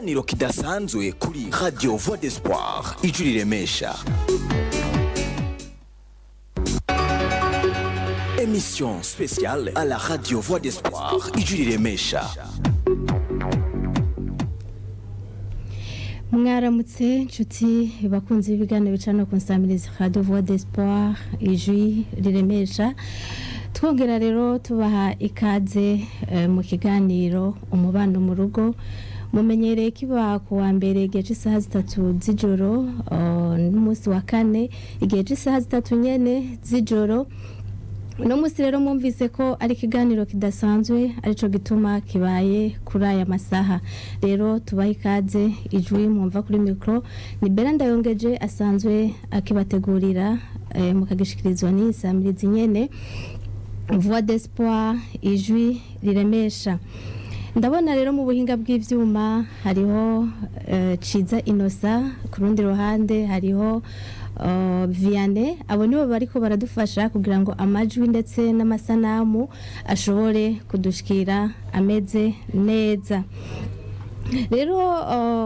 Ikiganiro kidasanzwe kuri Radio Voix d'Espoir, ijwi riremesha. Émission spéciale à la Radio Voix d'Espoir, ijwi riremesha. Mwaramutse nshuti bakunze ibiganiro bicana ku nsamirizi Radio Voix d'Espoir, ijwi riremesha. Twongera rero tubaha ikaze mu kiganiro Umubano mu Rugo. Mumenyereye kiba ku wa mbere igihe cy'isaha 3 z'ijoro, n'umunsi wa kane igihe cy'isaha 3 nyene z'ijoro. Uno munsi rero mwumvise ko ari ikiganiro kidasanzwe, arico gituma kibaye kuri aya masaha. Rero tubaha ikaze. Ijwi mwumva kuri mikoro ni Bera Ndayongeje, asanzwe akibategurira, mukagishikirizwa n'iyi nyene Voix d'Espoir, ijwi riremesha. Ndabona rero mu buhinga bw'ivyuma hariho Ciza Inosa, ku rundi ruhande hariho Vianney. Abo nibo bariko baradufasha kugira ngo amajwi ndetse n'amasanamu ashobore kudushikira ameze neza. Rero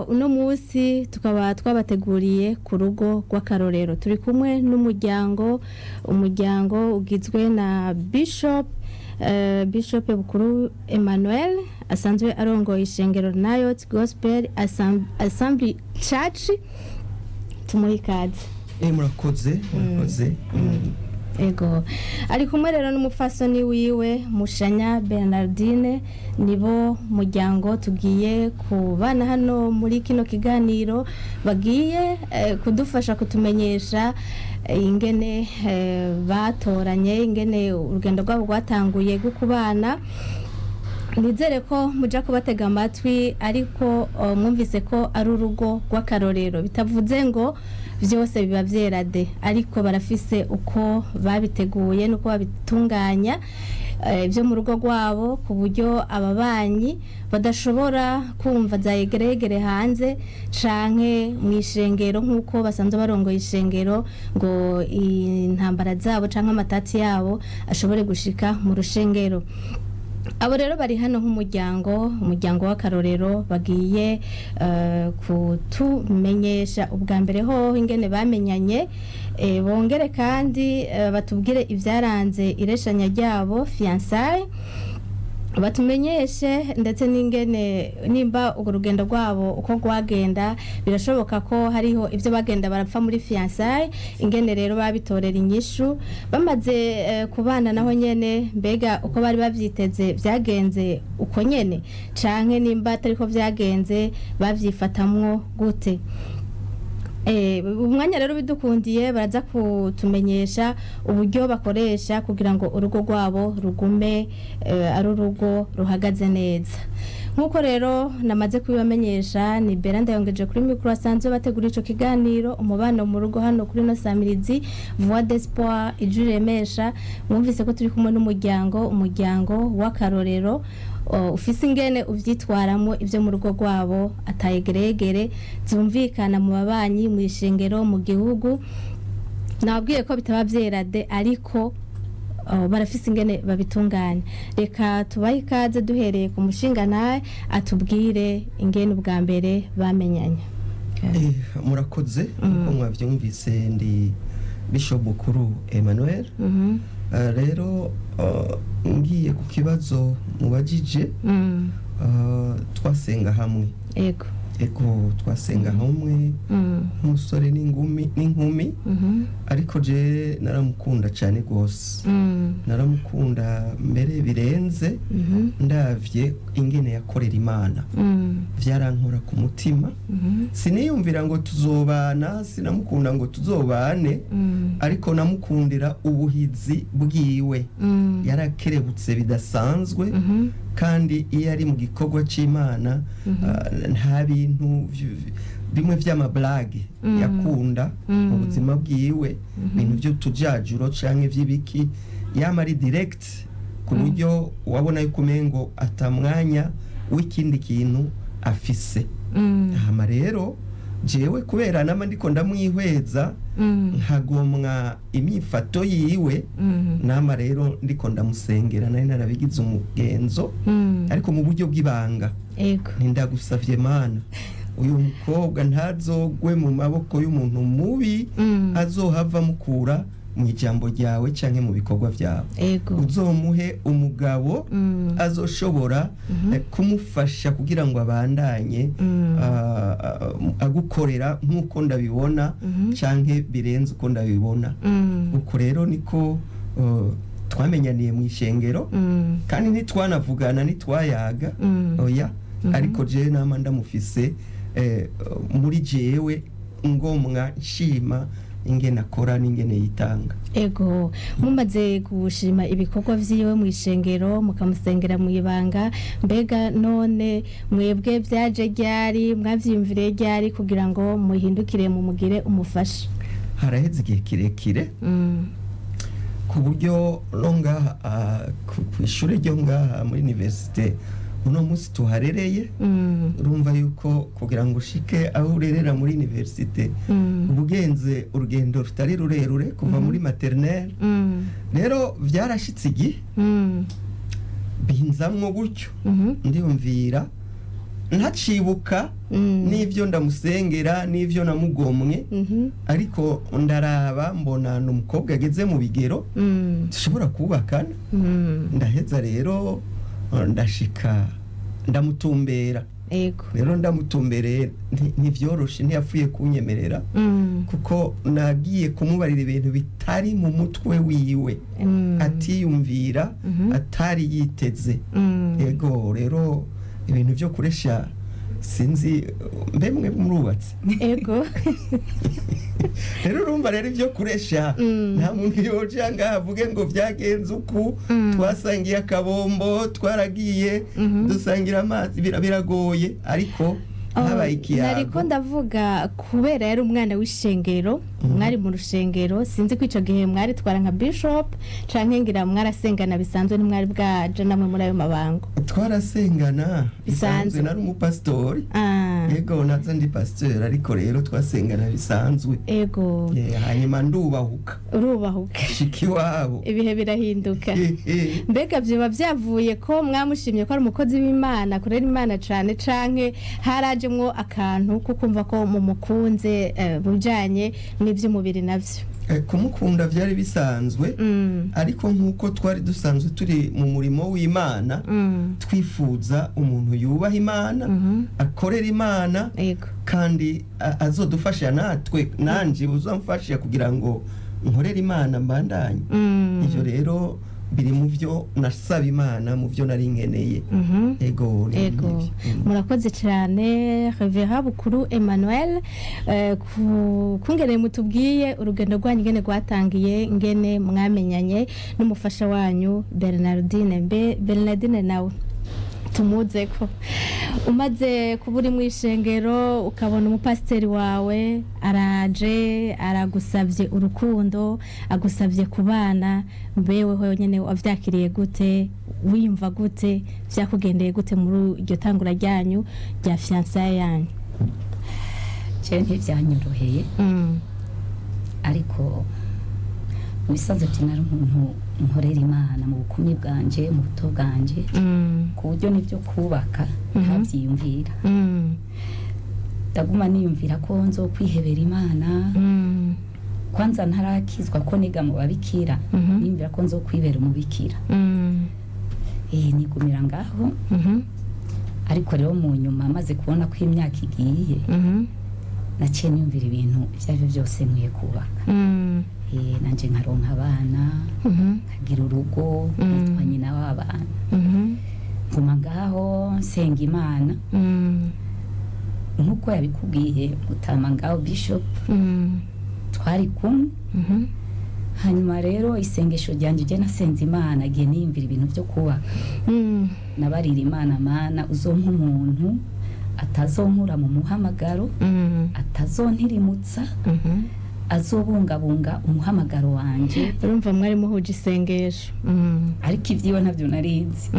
uno munsi tukaba twabateguriye ku rugo rw'akarorero. Turi kumwe n'umuryango, umuryango ugizwe na Bishop Bukuru Emmanuel, asanzwe arongoye ishengero Nayot Gospel Assembly Church. Tumuhe ikaze. Murakoze, murakoze. Ego, ari kumwe rero n'umupfasoni wiwe Mushanya Bernardine. Nibo muryango tugiye kubana hano muri kino kiganiro, bagiye kudufasha kutumenyesha ingene batoranye, ingene urugendo rwabo rwatanguye rwo kubana. Nizere ko muja kubatega amatwi, ariko mwumvise ko ari urugo rw'akarorero. Bitavuze ngo vyose biba vyera de, ariko barafise uko babiteguye n'uko babitunganya ibyo mu rugo rwabo, ku buryo ababanyi badashobora kumva za yegeregere hanze canke mu ishengero, nk'uko basanzwe barongoye ishengero, ngo intambara zabo canke amatati yabo ashobore gushika mu rushengero. Abo rero bari hano nk'umuryango, umuryango w'akarorero, bagiye kutumenyesha ubwa mbere hoho ingene bamenyanye, bongere kandi batubwire ibyaranze ireshanya ryabo, fiançailles, batumenyeshe ndetse n'ingene nimba urwo rugendo rwabo uko rwagenda. Birashoboka ko hariho ibyo bagenda barapfa muri fiançailles, ingene rero babitorera inyishu bamaze kubana. Naho nyene mbega uko bari bavyiteze vyagenze uko nyene, canke nimba atariko vyagenze bavyifatamwo gute? Umwanya rero bidukundiye baraza kutumenyesha uburyo bakoresha kugira ngo urugo rwabo rugume ari urugo ruhagaze neza. Nk'uko rero namaze kubibamenyesha, ni Bera Ndayongeje kuri mikoro, asanzwe bategura ico kiganiro Umubano mu Rugo hano kuri no samirizi Voix d'Espoir, ijwi riremesha. Mwumvise ko turi kumwe n'umuryango, umuryango w'akarorero ufise ingene uvyitwaramo ivyo mu rugo rwabo, atayegeregere zumvikana mu babanyi, mu ishengero, mu gihugu. Nababwiye ko bitaba vyera de, ariko barafise ingene babitunganya. Reka tubahe ikaze duhereye ku mushinga nawe atubwire ingene ubwa mbere bamenyanye. Murakoze. Nkuko mwavyumvise, ndi Bishop Bukuru Emmanuel. Rero ngiye ku kibazo mubajije, twasenga hamwe. Ego, twasenga hamwe nk'umusore n'inkumi, ariko je naramukunda cyane rwose. Naramukunda mbere birenze. Ndavye ingene yakorera Imana, vyarankora ku mutima. Siniyumvira ngo tuzobana, sinamukunda ngo tuzobane, ariko namukundira ubuhizi bwiwe. Yarakerebutse bidasanzwe, kandi iyo ari mu gikorwa c'Imana, nta bintu bimwe vy'amablage yakunda mu buzima bwiwe, ibintu vy'utujajuro canke vy'ibiki. Yama ari direct, ku buryo wabona yuko umengo atamwanya w'ikindi kintu afise. Hama rero Jewe kubera nama ndiko ndamwihweza, nkagomwa imyifato yiwe, nama rero ndiko ndamusengera, nari narabigize umugenzo, ariko mu buryo bw'ibanga. Ntindagusavye Mana, uyu mukobwa ntazogwe mu maboko y'umuntu mubi, azohava mukura mu ijambo ryawe canke mu bikorwa vyawe. Uzomuhe umugabo azoshobora kumufasha kugira ngo abandanye agukorera nk'uko ndabibona canke birenze uko ndabibona. Uko rero niko twamenyaniye mu ishengero, kandi ntitwanavugana, ntitwayaga, oya. Ariko jewe nama ndamufise muri jewe, ngomwa nshima ingene akora n'ingene yitanga. Ego, mumaze gushima ibikorwa vyiwe mu ishengero, mukamusengera mu ibanga, mbega none mwebwe vyaje ryari, mwavyiyumviriye ryari kugira ngo muhindukire mumugire umufasha? Haraheze igihe kirekire, ku buryo no ngaha ku ishure ryo ngaha muri université uno munsi tuharereye. Urumva yuko kugira ngo ushike aho urerera muri université, ubugenze urugendo rutari rurerure kuva muri maternelle. Rero vyarashitse igihe binzamwo gutyo, ndiyumvira, ntacibuka n'ibyo ndamusengera n'ibyo namugomwe, ariko ndaraba mbona ni umukobwa ageze mu bigero dushobora kubakana. Ndaheza rero ndashika ndamutumbera. Rero ndamutumbereye, ntivyoroshe, ntiyapfuye kunyemerera, kuko nagiye kumubarira ibintu bitari mu mutwe wiwe, atiyumvira, atari yiteze. Ego, rero ibintu byo kuresha, sinzi mbe mwe murubatse? Ego. Rero urumva rero ibyo kuresha, nta muntu yoja ngaha avuge ngo byagenze uku, twasangiye akabombo, twaragiye dusangira amazi, biragoye, ariko habaye ikiyago. Nariko ndavuga kubera yari umwana w'ishengero, mwari mu rushengero, sinzi ko ico gihe mwari twara nka bishop canke ngira mwarasengana bisanzwe, ntimwari bwaje namwe muri ayo mabango. Twarasengana bisanzwe. Nari umupasitori. Yego, naza ndi pasitori, ariko rero twasengana bisanzwe. Hanyuma ndubahuka. Urubahuka. Shika iwabo. Ibihe birahinduka. Mbega vyoba vyavuye ko mwamushimye ko ari umukozi w'Imana, akorera Imana cane, canke harajemwo akantu ko kumva ko mumukunze bujanye n'ivy'umubiri navyo? Kumukunda byari bisanzwe, ariko nk'uko twari dusanzwe turi mu murimo w'Imana, twifuza umuntu yubaha Imana, akorera Imana, kandi azodufasha natwe, nanje uzamfasha kugira ngo nkorere Imana mbandanye. Ivyo rero biri mu byo nasaba Imana, mu byo nari nkeneye. Ego, ni Ego. nk'ivyo. Murakoze cyane, Revera Bukuru Emmanuel, kungene mutubwiye urugendo rwanyu ingene rwatangiye, ingene mwamenyanye n'umufasha wanyu Bernardine. Mbe Bernardine nawe tumuze ko umaze kuba uri mu ishengero, ukabona umupasiteri wawe araje aragusabye urukundo, agusabye kubana, mbeweho nyine wavyakiriye gute, wiyumva gute, vyakugendeye gute muri iryo tangura ryanyu rya fiançailles yanyu? Jewe ntivyanyoroheye, ariko mu bisanzwe nari umuntu nkorera Imana mu bukumi bwanje, mu buto bwanje, ku buryo n'ibyo kubaka ntabyiyumvira. Ndaguma niyumvira ko nzokwihebera Imana. Kwanza ntarakizwa, ko niga mu babikira, niyumvira ko nzokwibera umubikira. Nigumira ngaho. Ariko rero mu nyuma, maze kubona ko imyaka igiye, naciye niyumvira ibintu ibyo ari byo byose nkwiye kubaka, nanje nkaronka abana, nkagira urugo, nitwa nyina w'abana. Nguma ngaho nsenga Imana nk'uko yabikubwiye mutama ngaho bishop, twari kumwe. Hanyuma rero isengesho ryanjye ujye nasenze Imana igihe niyumvira ibintu byo kubaka, nabarira Imana: "Mana, uzompa umuntu atazonkura mu muhamagaro, atazontirimutsa, azobungabunga umuhamagaro wanje." Urumva mwari muhuje isengesho. Ariko ibyiwe ntabyo narinzi.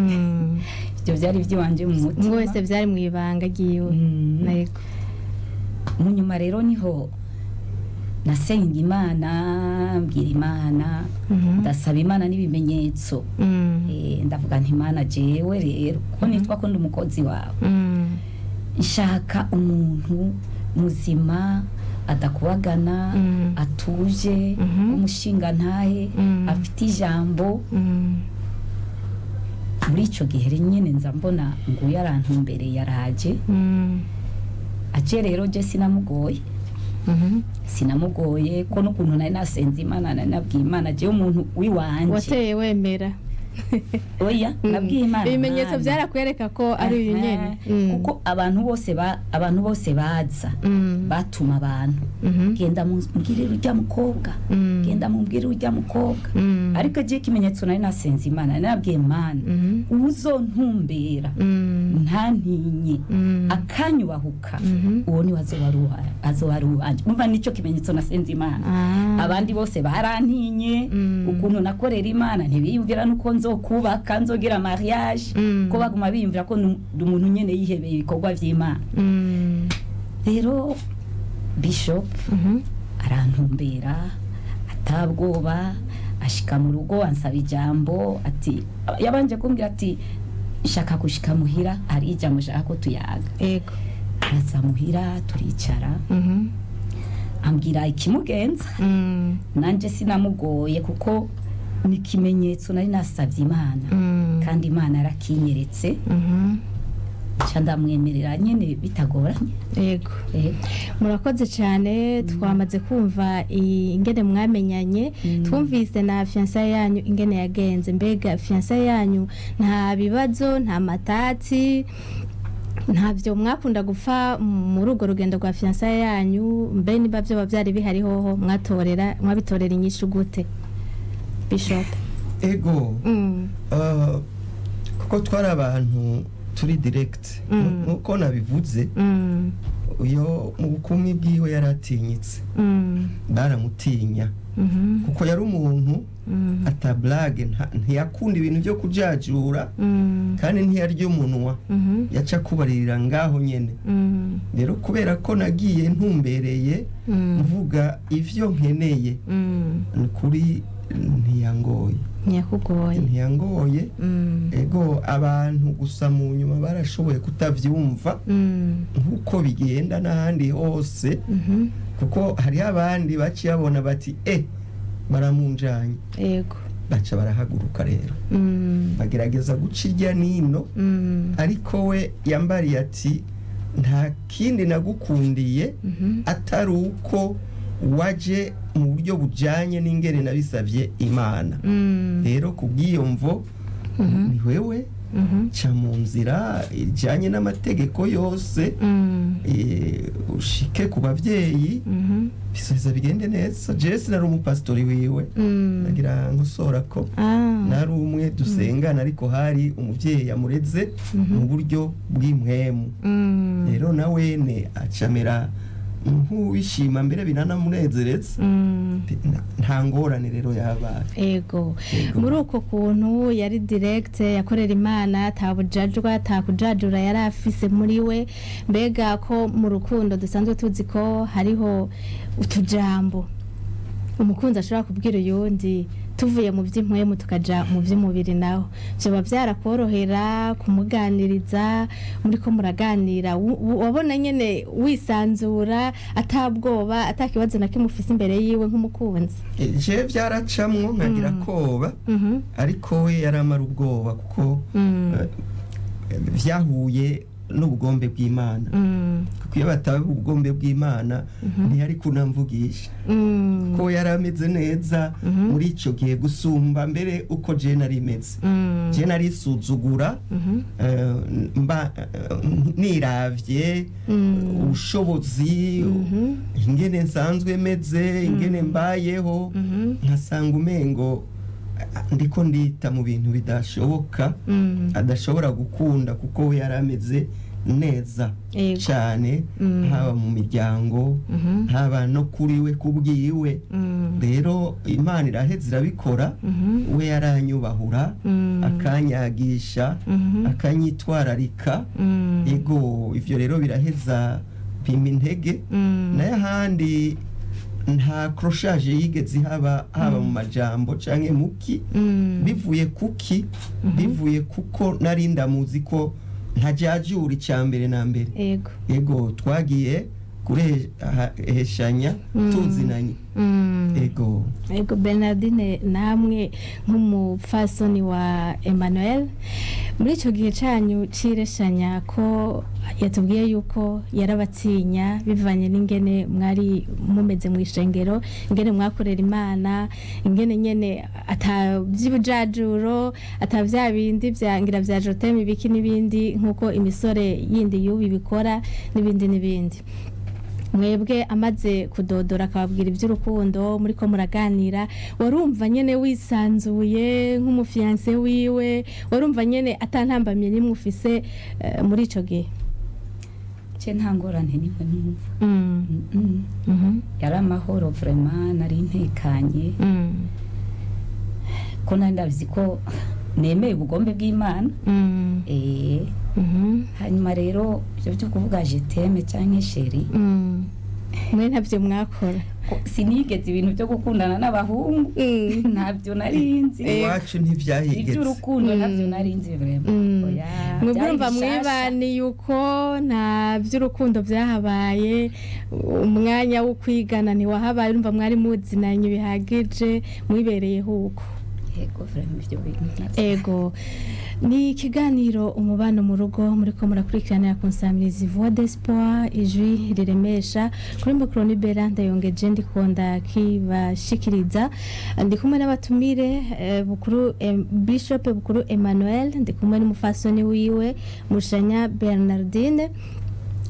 Ibyo byari iby'iwanje mu mutima. Umwe wese byari mu ibanga ryiwe. Yego. Mu nyuma rero niho nasenga Imana, mbwira Imana, ndasaba Imana n'ibimenyetso. Ndavuga nti: "Imana, jewe rero ko nitwa ko ndi umukozi wawe, nshaka umuntu muzima, adakubagana, atuje, umushinga ntahe, afite ijambo." Muri icyo gihe rero nyine nza mbona nguyu arantumbereye, yaraje. Aje rero, je sinamugoye, sinamugoye ko n'ukuntu nari nasenze Imana, nari nabwiye Imana jewe umuntu w'iwanje. Wateye wemera? Oya, nabwiye Imana, Ibimenyetso Mana. byarakwereka ko ari uyu nyene? Kuko abantu bose abantu bose baza, batuma abantu: "Genda mumbwire urya mukobwa, genda mumbwire urya mukobwa." Ariko je ikimenyetso nari nasenze Imana, nari nabwiye Imana: "Uzontumbera, ntantinye, akanyubahuka, uwo niwe azoba ari uwanje." Umva, nicyo kimenyetso nasenze Imana. Abandi bose barantinye, ukuntu nakorera Imana, ntibiyumvira nuko nzokubaka, nzogira mariage, ko baguma biyumvira ko ndi umuntu nyene yihebeye ibikorwa vy'Imana. Rero bishop arantumbera atabwoba, ashika mu rugo, ansaba ijambo. Ati, yabanje kumbwira ati: "Shaka gushika muhira, hari ijambo shaka ko tuyaga." Araza muhira, turicara, ambwira ikimugenza. Nanje sinamugoye, kuko ni ikimenyetso nari nasabye Imana, kandi Imana yarakinyeretse. Nca ndamwemerera nyene bitagoranye. Yego. Murakoze cyane. Twamaze kumva ingene mwamenyanye, twumvise na fiançailles yanyu ingene yagenze. Mbega fiançailles yanyu nta bibazo, nta matati, ntabyo mwakunda gupfa muri urwo rugendo rwa fiançailles yanyu? Mbe niba byoba byari bihari hoho, mwatorera, mwabitorera inyishu gute, bishop? Ego. Kuko twari abantu turi direct, nkuko nabivuze, uyo mu bukumi bwiwe yaratinyitse, baramutinya, kuko yari umuntu ata blague, ntiyakunda ibintu byo kujajura, kandi ntiyarya umunwa, yaca kubaririra ngaho nyene. Rero kubera ko nagiye ntumbereye, mvuga ivyo nkeneye, ni ukuri ntiyangoye. Ntiyakugoye? Ntiyangoye. Ego, abantu gusa mu nyuma barashoboye kutavyumva, nk'uko bigenda n'ahandi hose, kuko hariho abandi baciye babona bati: "E, baramunjanye." Baca barahaguruka rero, bagerageza guca irya nino, ariko we yambariye ati: "Nta kindi nagukundiye atari uko waje mu buryo bujanye n'ingene nabisavye Imana." Rero kubw'iyo mvo, ni wewe, ca mu nzira ijanye n'amategeko yose, ushike ku bavyeyi, bisoheza bigende neza. Jewe sinari umupasitori wiwe, nagira nkosora ko nari umwe dusengana, ariko hari umuvyeyi yamureze mu buryo bw'impwemu. Rero na wene acamera nk'uwishima, mbere binanamunezeretse. Nta ngorane rero yabaye. Ego. Muri uko kuntu yari direct, yakorera Imana, atabujajwa, atakujajura yari afise muri we, mbega ko mu rukundo dusanzwe tuzi ko hariho utujambo umukunzi ashobora kubwira uyundi, tuvuye mu by'impwemu tukaja mu by'umubiri, naho vyoba byarakorohera kumuganiriza? Muri ko muraganira, wabona nyene wisanzura, atabwoba, atakibazo na kimwe ufise imbere yiwe nk'umukunzi? Je byaracamwo nkagira koba, ariko we yaramara ubwoba, kuko vyahuye n'ubugombe bw'Imana, kuko iyo bataba ubugombe bw'Imana ntiyari kunamvugisha, kuko yari ameze neza muri ico gihe gusumba mbere uko je nari meze. Je narisuzugura, mba niravye ubushobozi, ingene nsanzwe meze, ingene mbayeho, nkasanga umengo ndiko ndita mu bintu bidashoboka, adashobora gukunda, kuko we yari ameze neza cyane, haba mu miryango, haba no kuri we kubwiwe. Rero Imana iraheze irabikora. We yaranyubahura, akanyagisha, akanyitwararika. Ego, ivyo rero biraheza. Gupima intege. Nayo ahandi nta crochage yigeze haba, haba mu majambo canke muki. Bivuye kuki? Bivuye kuko nari ndamuzi ko ntajajura, icya mbere na mbere. Ego. Ego, twagiye kureheshanya tuzinanye. Ego. Ego, Bernardine, namwe nk'umupfasoni wa Emmanuel, muri icyo gihe cyanyu cireshanya, ko yatubwiye yuko yarabatinya bivanye n'ingene mwari mumeze mu ishengero, ingene mwakorera Imana, ingene nyene ata by'ubujajuro, ata bya bindi bya ngira bya joteme ibiki n'ibindi, nk'uko imisore yindi y'ubu ibikora n'ibindi n'ibindi. Mwebwe amaze kudodora akababwira iby'urukundo, muri ko muraganira, warumva nyene wisanzuye nk'umufiyanse wiwe? Warumva nyene atantambamye nimwe ufise muri ico gihe? Ce nta ngorane nimwe numva. Yari amahoro vraiment, nari ntekanye, ko nari ndabizi ko nemeye ubugombe bw'Imana. Hanyuma rero ibyo byo kuvuga je t'aime cyangwa chéri, Mwe ntabyo mwakora? Ko sinigeze ibintu byo gukundana n'abahungu, ntabyo nari nzi. Iwacu ntivyahigeze. Iby'urukundo ntabyo nari nzi vraiment. Oya, Mwebwe byari urumva bishasha. mwibani yuko nta by'urukundo byahabaye, umwanya wo kwigana ntiwahabaye, urumva mwari muzinanye bihagije, mwibereyeho uko. Yego, vraiment ibyo bintu ntabyo. Ego, ni ikiganiro Umubano mu Rugo muri ko murakurikiranira ku nsamirizi Voix d'Espoir, ijwi riremesha. Kuri mikoro ni Bera Ndayongeje, ndikunda kibashikiriza. Ndi kumwe n'abatumire, Bukuru Bishop Bukuru Emmanuel, ndi kumwe n'umufasoni wiwe Mushanya Bernardine.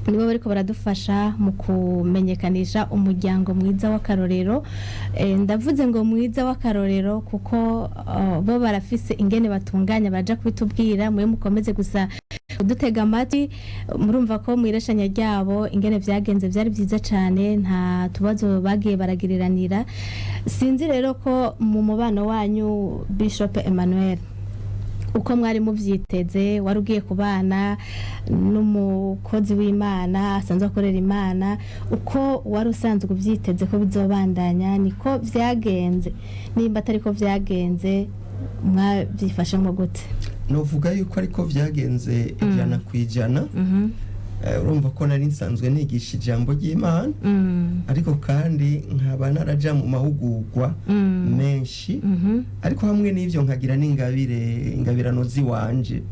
Nibo bariko baradufasha mu kumenyekanisha umuryango mwiza w'akarorero. Ndavuze ngo mwiza w'akarorero kuko bo barafise ingene batunganya, baja kubitubwira. Mwe mukomeze gusa kudutega amatwi. Murumva ko mu ireshanya ryabo ingene vyagenze vyari vyiza cane, nta tubazo bagiye baragiriranira. Sinzi rero ko mu mubano wanyu, Bishop Emmanuel, uko mwari muvyiteze, wari ugiye kubana n'umukozi w'Imana asanzwe akorera Imana, uko wari usanzwe uvyiteze ko bizobandanya niko vyagenze? Nimba atari ko vyagenze, mwavyifashemo gute? Novuga yuko ariko vyagenze 100%. Urumva ko nari nsanzwe nigisha ijambo ry'Imana, ariko kandi nkaba naraja mu mahugurwa menshi, ariko hamwe n'ivyo nkagira n'ingabire, ingabirano ziwanje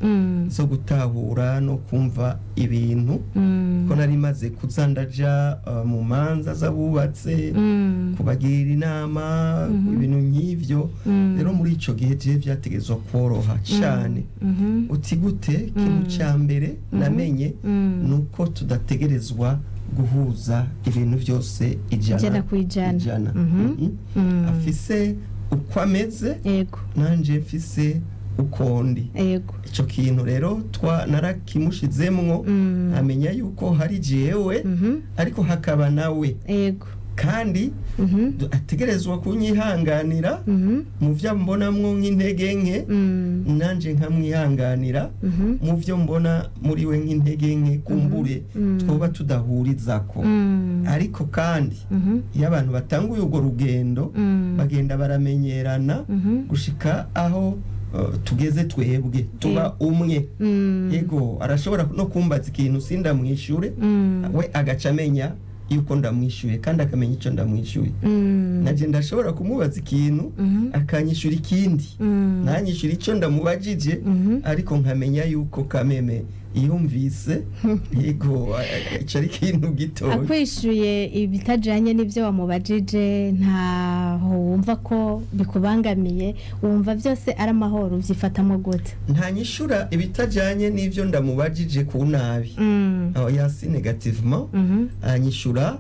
zo gutahura no kumva ibintu, ko nari maze kuza ndaja mu manza z'abubatse, kubagira inama, ibintu nk'ivyo. Rero muri ico gihe je vyategerezwa koroha cane. Uti gute? Ikintu ca mbere namenye nuko tudategerezwa guhuza ibintu byose ijana Ijana ku ijana. Ijana. Afise uko ameze, nanje mfise uko ndi. Ico kintu rero twa narakimushizemwo, amenya yuko hari jewe, ariko hakaba nawe, kandi ategerezwa kunyihanganira mu vyo mbonamwo nk'intege nke, nanje nkamwihanganira mu vyo mbona muri we nk'intege nke, kumbure twoba tudahurizako. Ariko kandi iyo abantu batanguye urwo rugendo, bagenda baramenyerana gushika aho tugeze twebwe tuba umwe. Yego, arashobora no kumbaza ikintu sindamwishure, we agaca amenya yuko ndamwishuye, kandi akamenya icyo ndamwishuye. Naje ndashobora kumubaza ikintu, akanyishura ikindi, ntanyishyura icyo ndamubajije, ariko nkamenya yuko kameme yumvise. Yego, icyo ari ikintu gitoya. Akwishyuye ibitajyanye n'ibyo wamubajije, ntaho wumva ko bikubangamiye? Wumva byose ari amahoro? Ubyifatamo gute? Ntanyishura ibitajyanye n'ibyo ndamubajije ku nabi, aho yasi négativement. Anyishura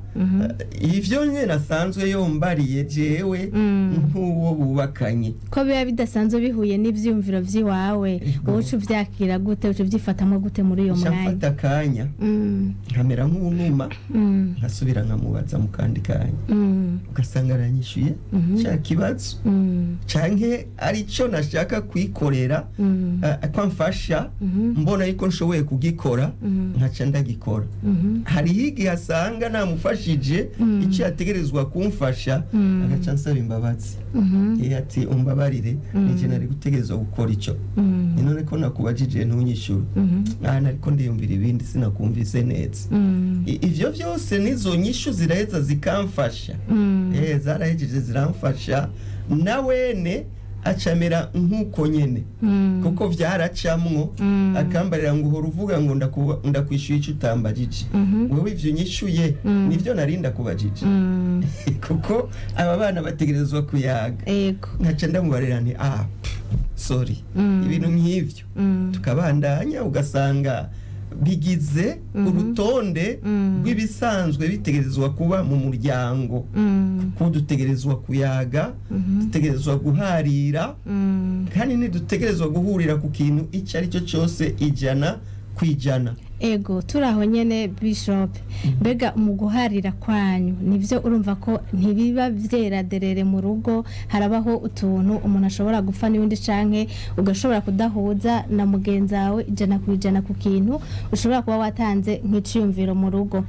ivyo nyene asanzwe yombariye jewe nk'uwo bubakanye. Ko biba bidasanzwe bihuye n'ibyiyumviro by'iwawe, wowe uca ubyakira gute? Uca ubyifatamo gute? gute muri uyo Nca mwanya? mfata akanya, nkamera nk'unuma, nkasubira nkamubaza mu kandi kanya, ugasanga aranyishuye cya kibazo, canke arico nashaka kwikorera, ko amfasha, mbona yuko nshoboye kugikora, nkaca ndagikora. Hariho igihe asanga namufashije icyo yategerezwa kumfasha, agaca ansaba imbabazi. Ati: "Umbabarire, nije nari gutegerezwa gukora ico. Ni none ko nakubajije ntunyishure? Ah, nariko ndiyumvira ibindi, sinakumvise neza." Ivyo vyose nizo nyishu ziraheza zikamfasha. Zarahejeje ziramfasha, na wene acamera nk'uko nyene, kuko vyaracamwo, akambarira ngo: "Uhora uvuga ngo ndakwishyuye ico utambajije. Wewe ivyo unyishuye nivyo nari ndakubajije?" Kuko aba bana bategerezwa kuyaga. Nkaca ndamubarira nti: "Ah, pff, sorry." Ibintu nk'ivyo, tukabandanya, ugasanga bigize urutonde rw'ibisanzwe bitegerezwa kuba mu muryango, kuko dutegerezwa kuyaga, dutegerezwa guharira, kandi ntidutegerezwa guhurira ku kintu icyo ari cyo cyose 100%. Ego, turi aho nyene, Bishop, mbega mu guharira kwanyu, nivyo urumva ko ntibiba vyera derere mu rugo, harabaho utuntu umuntu ashobora gupfa n'undi, canke ugashobora kudahuza na mugenzi wawe 100% ku kintu ushobora kuba watanze nk'iciyumviro mu rugo.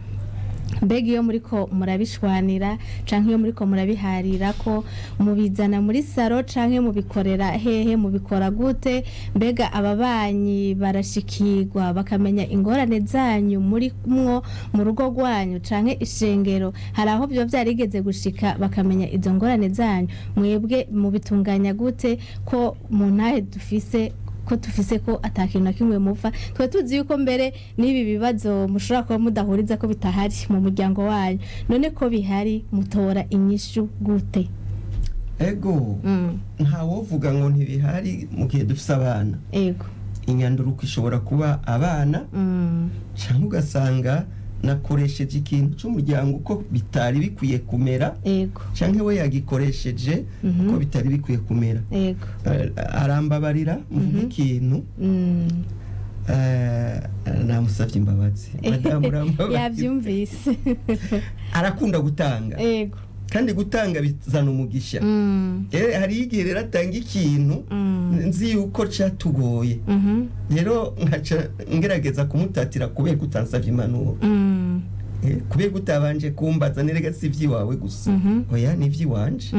Mbega iyo muriko murabishwanira canke iyo muriko murabiharira, ko mubizana muri saro canke mubikorera hehe? Mubikora gute? Mbega ababanyi barashikirwa bakamenya ingorane zanyu muri mwo mu rugo rwanyu, canke ishengero hari aho biba vyarigeze gushika bakamenya izo ngorane zanyu? Mwebwe mubitunganya gute, ko mu ntahe dufise ko tufise ko atakintu na kimwe mupfa? Tuba tuzi yuko mbere n'ibi bibazo mushobora kuba mudahuriza ko bitahari mu muryango wanyu. None ko bihari, mutora inyishu gute? Ego, ntawovuga ngo ntibihari mu gihe dufise abana. Inyanduruko ishobora kuba abana, cyangwa ugasanga nakoresheje ikintu cy'umuryango uko bitari bikwiye kumera, cyangwa we yagikoresheje uko bitari bikwiye kumera. Arambabarira, muvuga ikintu, namusabye imbabazi: "Madamu, urambabarira." Yabyumvise. Arakunda gutanga, kandi gutanga bizana umugisha. Hari igihe rero atanga ikintu nzi yuko catugoye, rero nkaca ngerageza kumutatira: "Kubera ko utansavye impanuro? Kubera ko utabanje kumbaza? Nerega si ivy'iwawe gusa." "Oya, ni ivy'iwanje."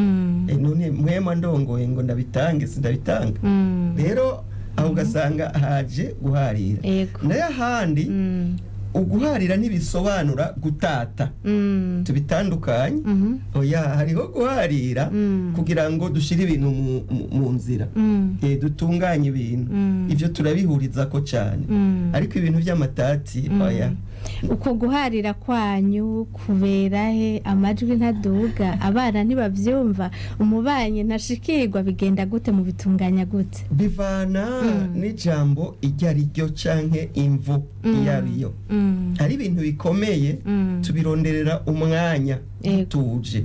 "None mwema ndongoye ngo ndabitange, sindabitanga." Rero aho ugasanga haje guharira. Nayo ahandi, uguharira ntibisobanura gutata. Tubitandukanye. Oya, hariho guharira kugira ngo dushire ibintu mu nzira, dutunganye ibintu. Ivyo turabihurizako cyane, ariko ibintu by'amatati, oya. Uko guharira kwanyu kubera he? Amajwi ntaduga, abana ntibavyumva, umubanyi ntashikirwa, bigenda gute? Mubitunganya gute? Bivana n'ijambo iryo ari ryo canke imvo iyo ari yo. Ari ibintu bikomeye, tubironderera umwanya dutuje.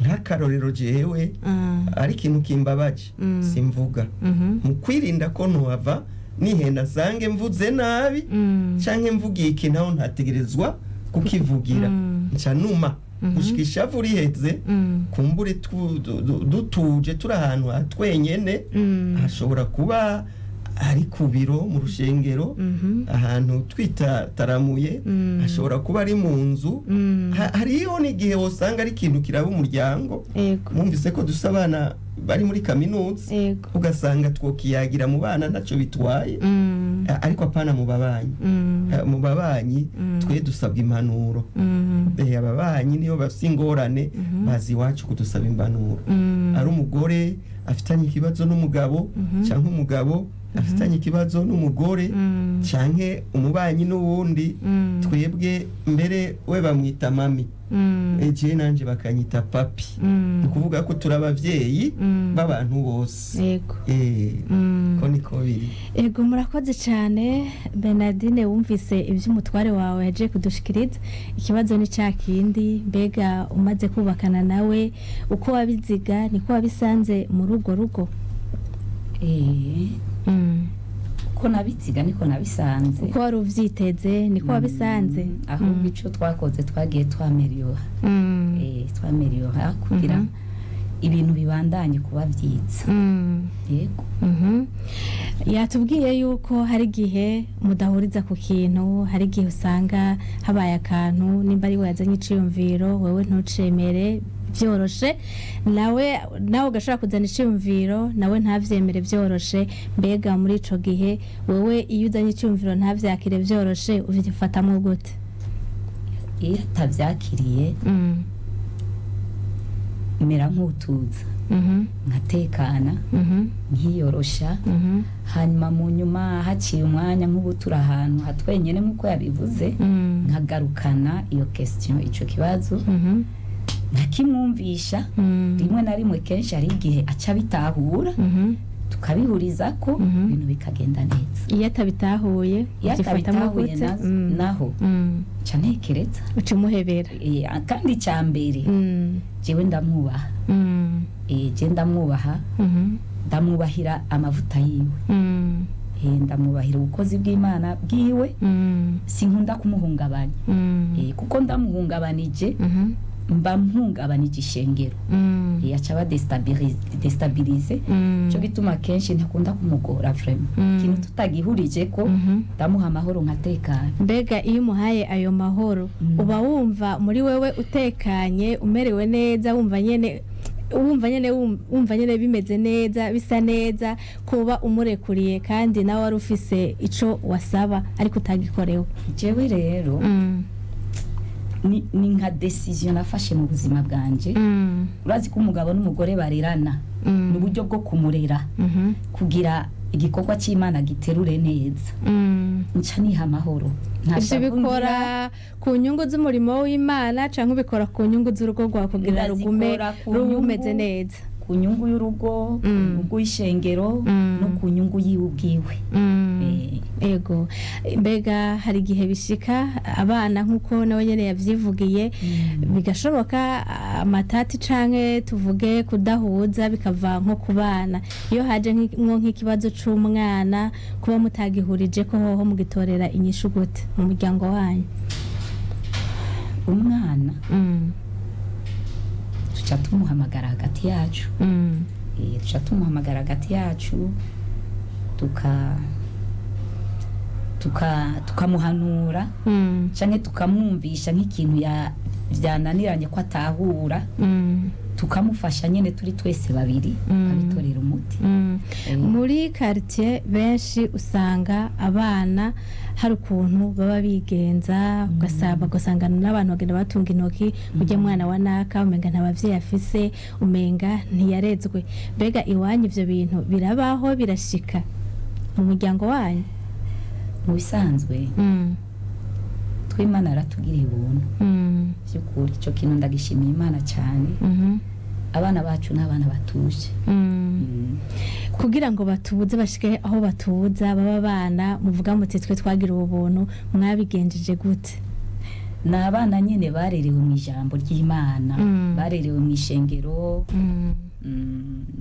Nk'akarorero, jewe ari ikintu kimbabaje, simvuga, mu kwirinda ko ntuhava nihenda nsange mvuze nabi, canke mvugiye ikintu aho ntategerezwa kukivugira. Nca numa gushika ishavu riheze, kumbure dutuje, turi ahantu ha twenyene. Hashobora kuba ari ku biro, mu rushengero, ahantu twitaramuye, hashobora kuba ari mu nzu. Hariho n'igihe wosanga ari ikintu kiraba umuryango. Mwumvise ko dufise abana bari muri kaminuza, ugasanga twokiyagira mu bana ntacyo bitwaye, ariko apana mu babanyi. Mu babanyi twe dusabwa impanuro. Ababanyi niyo bafise ingorane bazi iwacu kudusaba impanuro. Ari umugore afitanye ikibazo n'umugabo, cyangwa umugabo afitanye ikibazo n'umugore, canke umubanyi n'uwundi, twebwe mbere we bamwita mami, eje nanje bakanyita papi. Ni ukuvuga ko turi abavyeyi b'abantu bose. Ko niko biri. Ego, murakoze cyane. Bernardine, wumvise iby'umutware wawe yagiye kudushikiriza. Ikibazo ni cya kindi: mbega umaze kubakana nawe, uko wabiziga niko wabisanze muri urwo rugo? Uko nabitsiga niko nabisanze. Uko wari uvyiteze niko wabisanze? Ahubwo ico twakoze, twagiye twameliyora. Twameliyora kugira ibintu bibandanye kuba vyiza. Yego. Yatubwiye yuko hari igihe mudahuriza ku kintu, hari igihe usanga habaye akantu, nimba ari we yazanye iciyumviro wewe ntucemere byoroshe, nawe ugashobora kuzana iciyumviro nawe ntavyemere byoroshe. Mbega muri ico gihe wewe iyo uzanye iciyumviro ntavyakire byoroshe, ubifatamwo gute? Iyo atavyakiriye, mera nk'utuza, nkatekana, nkiyorosha. Hanyuma mu nyuma haciye umwanya, nk'ubu turi ahantu hatwenyene nk'uko yabivuze, nkagarukana iyo question, ico kibazo, nkakimwumvisha. Rimwe na rimwe, kenshi hari igihe aca bitahura, tukabihuriza ko, ibintu bikagenda neza. Iyo atabitahuye, Iyo ugifatamwo atabitahuye, gute? Naho nca ntekereza. Uca umuhebera? Kandi icya mbere, jewe ndamwubaha. Je ndamwubaha, ndamwubahira amavuta yiwe. Ndamwubahira ubukozi bw'Imana bwiwe. Sinkunda kumuhungabanya, kuko ndamuhungabanije, mba mpungabanije ishengero. Aca aba déstabilisé. Cyo gituma kenshi ntakunda kumugora vraiment. Ikintu tutagihurije ko, ndamuha amahoro nkatekana. Mbega iyo umuhaye ayo mahoro, uba wumva muri wewe utekanye, umerewe neza, wumva nyene bimeze neza, bisa neza, kuba umurekuriye kandi nawe wari ufise ico wasaba ariko utagikorewe? Jewe rero, ni nka décision nafashe mu buzima bwanje. Urazi ko umugabo n'umugore barerana, ni uburyo bwo kumurera kugira igikorwa cy'Imana giterure neza. Nca niha amahoro. Nta Ivyo shavu ngira. ubikora ku nyungu z'umurimo w'Imana canke ubikora ku nyungu z'urugo rwawe kugira rugume Ndazikora ku rumeze nyungu, neza? ku nyungu y'urugo, ku nyungu y'ishengero, no ku nyungu yiwe ubwiwe. Ego. Mbega hari igihe bishika abana, nk'uko nawe nyene yavyivugiye, bigashoboka amatati canke tuvuge kudahuza bikava nko ku bana? Iyo haje nko nk'ikibazo c'umwana kuba mutagihurije ko, hoho mugitorera inyishu gute mu muryango wanyu? Umwana tuca tumuhamagara hagati yacu. Tuca tumuhamagara hagati yacu, tukamuhanura canke tukamwumvisha nk'ikintu vyananiranye ko atahura, tukamufasha nyene turi twese babiri, tukabitorera umuti. Muri quartier benshi usanga abana hari ukuntu baba bigenza, ugasaba ugasangana n'abantu bagenda batunga intoki: "Ujya mwana wa naka, umenga nta bavyeyi afise, umenga ntiyarezwe." Mbega iwanyu ivyo bintu birabaho, birashika mu muryango wanyu? Mu bisanzwe, tw'Imana yaratugiriye ubuntu. By'ukuri icyo kintu ndagishimiye Imana cyane. Abana bacu ni abana batuje. Kugira ngo batuze, bashike aho batuza, baba abana muvuga muti "Twe twagira ubu buntu", mwabigenjeje gute? Ni abana nyine barerewe mu ijambo ry'Imana, barerewe mu ishengero,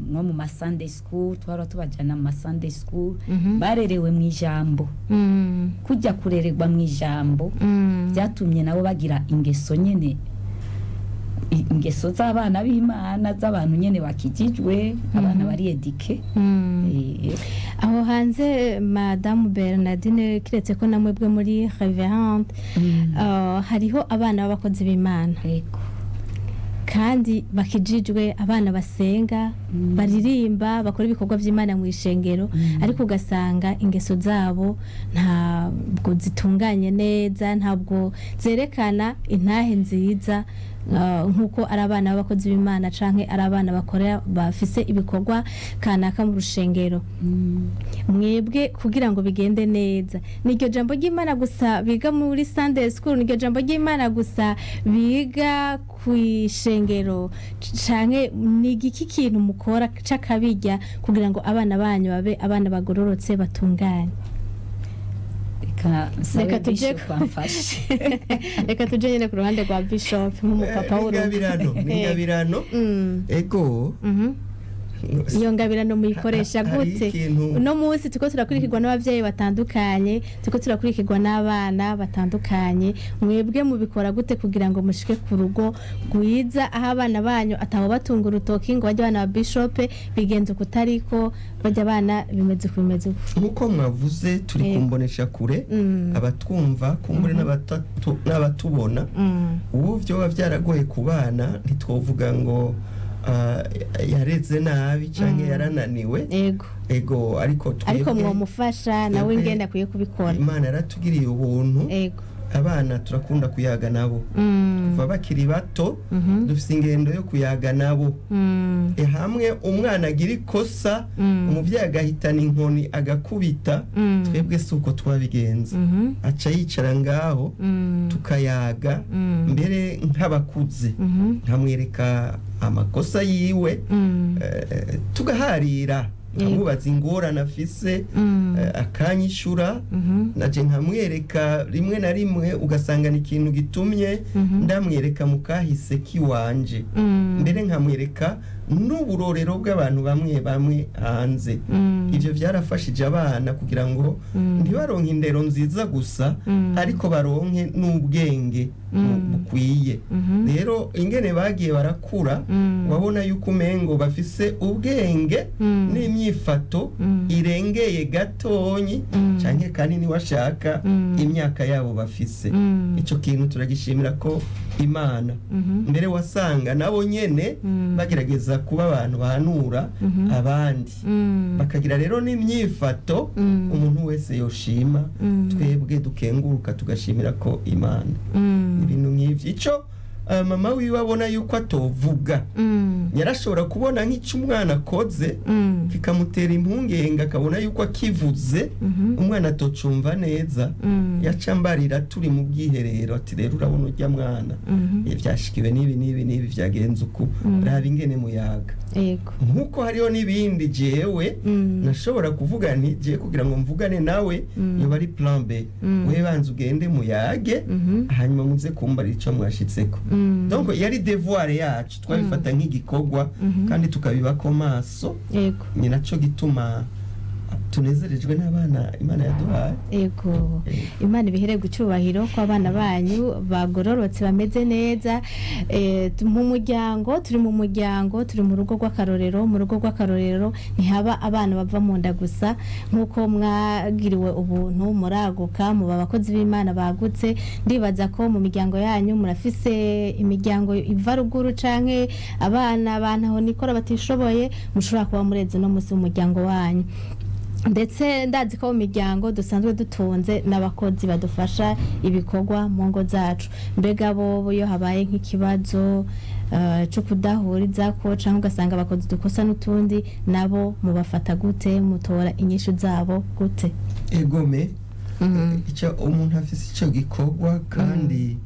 nko mu ma Sunday school, twara tubajyana mu ma Sunday school. Barerewe mu ijambo. Kujya kurererwa mu ijambo byatumye nabo bagira ingeso nyene, ingeso z'abana b'Imana, z'abantu nyene bakijijwe, abana bari éduqués. Aho hanze, Madamu Bernardine, kiretse ko namwebwe muri révérende, hariho abana b'abakozi b'Imana kandi bakijijwe, abana basenga, baririmba, bakora ibikorwa by'Imana mu ishengero, ariko ugasanga ingeso zabo ntabwo zitunganye neza, ntabwo zerekana intahe nziza, nk'uko ari abana b'abakozi b'Imana canke ari abana bakora, bafise ibikorwa kanaka mu rushengero. Mwebwe kugira ngo bigende neza, niryo jambo ry'Imana gusa biga muri Sunday school, niryo jambo ry'Imana gusa biga ku ishengero, canke ni igiki kintu mukora c'akabirya kugira ngo abana banyu babe abana bagororotse, batunganye? Reka nsabe Reka tuje Bishop amfashe. Reka tuje nyine ku ruhande rwa Bishop nk'umupapa w'urugo. Mw'ingabirano, mw'ingabirano. Ego. Iyo ngabirano muyikoresha Hari gute? ikintu- Uno munsi turiko turakurikirwa n'abavyeyi batandukanye, turiko turakurikirwa n'abana batandukanye. Mwebwe mubikora gute kugira ngo mushike ku rugo rwiza, aho abana banyu atabo batunga urutoki ngo bajye abana ba bishope bigenze ukutariko, bajya abana bimeze uku bimeze uku? Nk'uko mwavuze, turi Yego. kumbonesha kure, abatwumva kumbure n'abatubona. Ubu byoba byaragoye ku bana, ntitwovuga ngo yareze nabi cyangwa yarananiwe. Ego, ariko Ariko twebwe mwomufasha nawe twebwe ingene akwiye kubikora. Imana yaratugiriye ubuntu. Abana turakunda kuyaga nabo kuva bakiri bato. Dufite ingendo yo kuyaga nabo. Hamwe umwana agira ikosa, umubyeyi agahitana inkoni agakubita, twebwe si uko twabigenza. Aca yicara ngaho, tukayaga mbere nk'abakuze, nkamwereka amakosa yiwe, tugaharira, nkamubaza ingorane afise, akanyishura, naje nkamwereka. Rimwe na rimwe ugasanga ni ikintu gitumye ndamwereka mu kahise k'iwanje, mbere nkamwereka n'uburorero bw'abantu bamwe bamwe hanze. Ibyo byarafashije abana kugira ngo ntibaronke indero nziza gusa, ariko baronke n'ubwenge bukwiye. Rero ingene bagiye barakura, wabona yuko umengo bafise ubwenge n'imyifato irengeye gatonyi canke kanini washaka imyaka yabo bafise. Ico kintu turagishimira ko Imana. Mbere wasanga nabo nyene bagerageza kuba abantu bahanura abandi, bakagira rero n'imyifato umuntu wese yoshima. Twebwe dukenguruka, tugashimira ko Imana ibintu nk'ivyo. Ico mama wiwe abona yuko atovuga, yarashobora kubona nk'icyo umwana akoze kikamutera impungenge, akabona yuko akivuze umwana atocumva neza, yaca mbarira turi mu bwiherero ati: "Rero urabona urya mwana, byashikiwe n'ibi n'ibi n'ibi, byagenze uku, raba ingene muyaga." Nk'uko hariho n'ibindi jewe nashobora kuvuga nti: "Jewe kugira ngo mvugane nawe yoba ari plan B, wewe banza ugende muyage, hanyuma muze kumbarira ico mwashitseko." Donc yari devoir yacu, twabifata nk'igikorwa kandi tukabibako maso. Ni naco gituma tunezerejwe n'abana Imana yaduhaye. Ego, Imana ibihererwe icyubahiro ko abana banyu bagororotse, bameze neza. Mu muryango, turi mu muryango, turi mu rugo rw'akarorero. Mu rugo rw'akarorero ntihaba abana bava mu nda gusa. Nk'uko mwagiriwe ubuntu muraguka, muba abakozi b'Imana bagutse, ndibaza ko mu miryango yanyu murafise imiryango iva ruguru canke abana bantaho nikora batishoboye, mushobora kuba mureze no munsi w'umuryango wanyu. Ndetse ndazi ko mu miryango dusanzwe dutunze n'abakozi badufasha ibikorwa mu ngo zacu. Mbega bo iyo habaye nk'ikibazo cyo kudahuriza ko, cyangwa ugasanga abakozi dukosa n'utundi, nabo mubafata gute? Mutora inyishu zabo gute? Egome, icyo umuntu afise icyo gikorwa kandi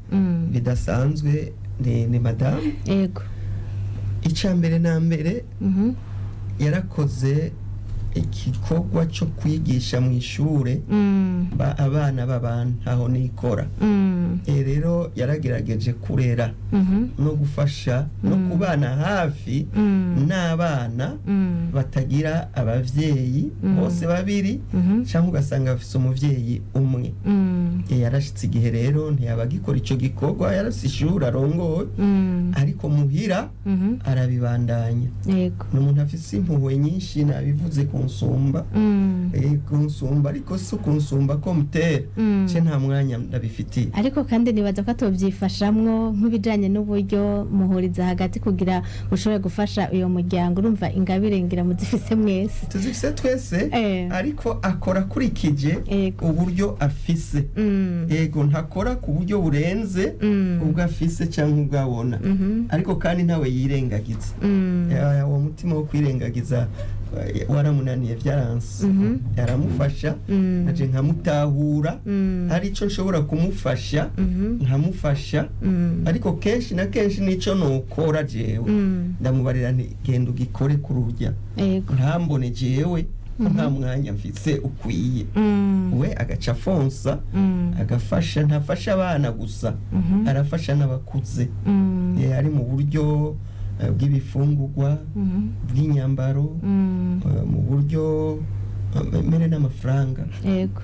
bidasanzwe ni madamu. Icya mbere na mbere, yarakoze igikorwa cyo kwigisha mu ishure abana b'abantu aho nikora. Rero yaragerageje kurera no gufasha no kubana hafi n'abana batagira abavyeyi bose babiri, cyangwa ugasanga bafise umuvyeyi umwe. Yarashitse igihe rero ntiyaba agikora ico gikorwa, yarafise ishuri arongoye, ariko muhira arabibandanya. Ni umuntu afise impuhwe nyinshi, nabivuze kunsumba. Kunsumba, ariko si kunsumba ko mutera ce, nta mwanya ndabifitiye. Ariko kandi nibaza ko atobyifashamwo nk'ibijanye n'uburyo muhuriza hagati kugira mushobore gufasha uyo muryango. Urumva ingabire ngira muzifise mwese. Tuzifise twese, ariko akora akurikije uburyo afise. Yego, ntakora ku buryo burenze ubwo afise cyangwa ubwo abona, ariko kandi ntawe yirengagiza. Uwo mutima wo kwirengagiza waramunaniye, byaranse. Yaramufasha, naje nkamutahura, hari icyo nshobora kumufasha nkamufasha, ariko kenshi na kenshi nico nokora jewe, ndamubarira nti: "Genda ugikore kuri urya, ntambone jewe ko nta mwanya mfise ukwiye." We agaca afonsa, agafasha. Ntafasha abana gusa, arafasha n'abakuze. Ari mu buryo bw'ibifungurwa, bw'inyambaro, mu buryo mbere n'amafaranga,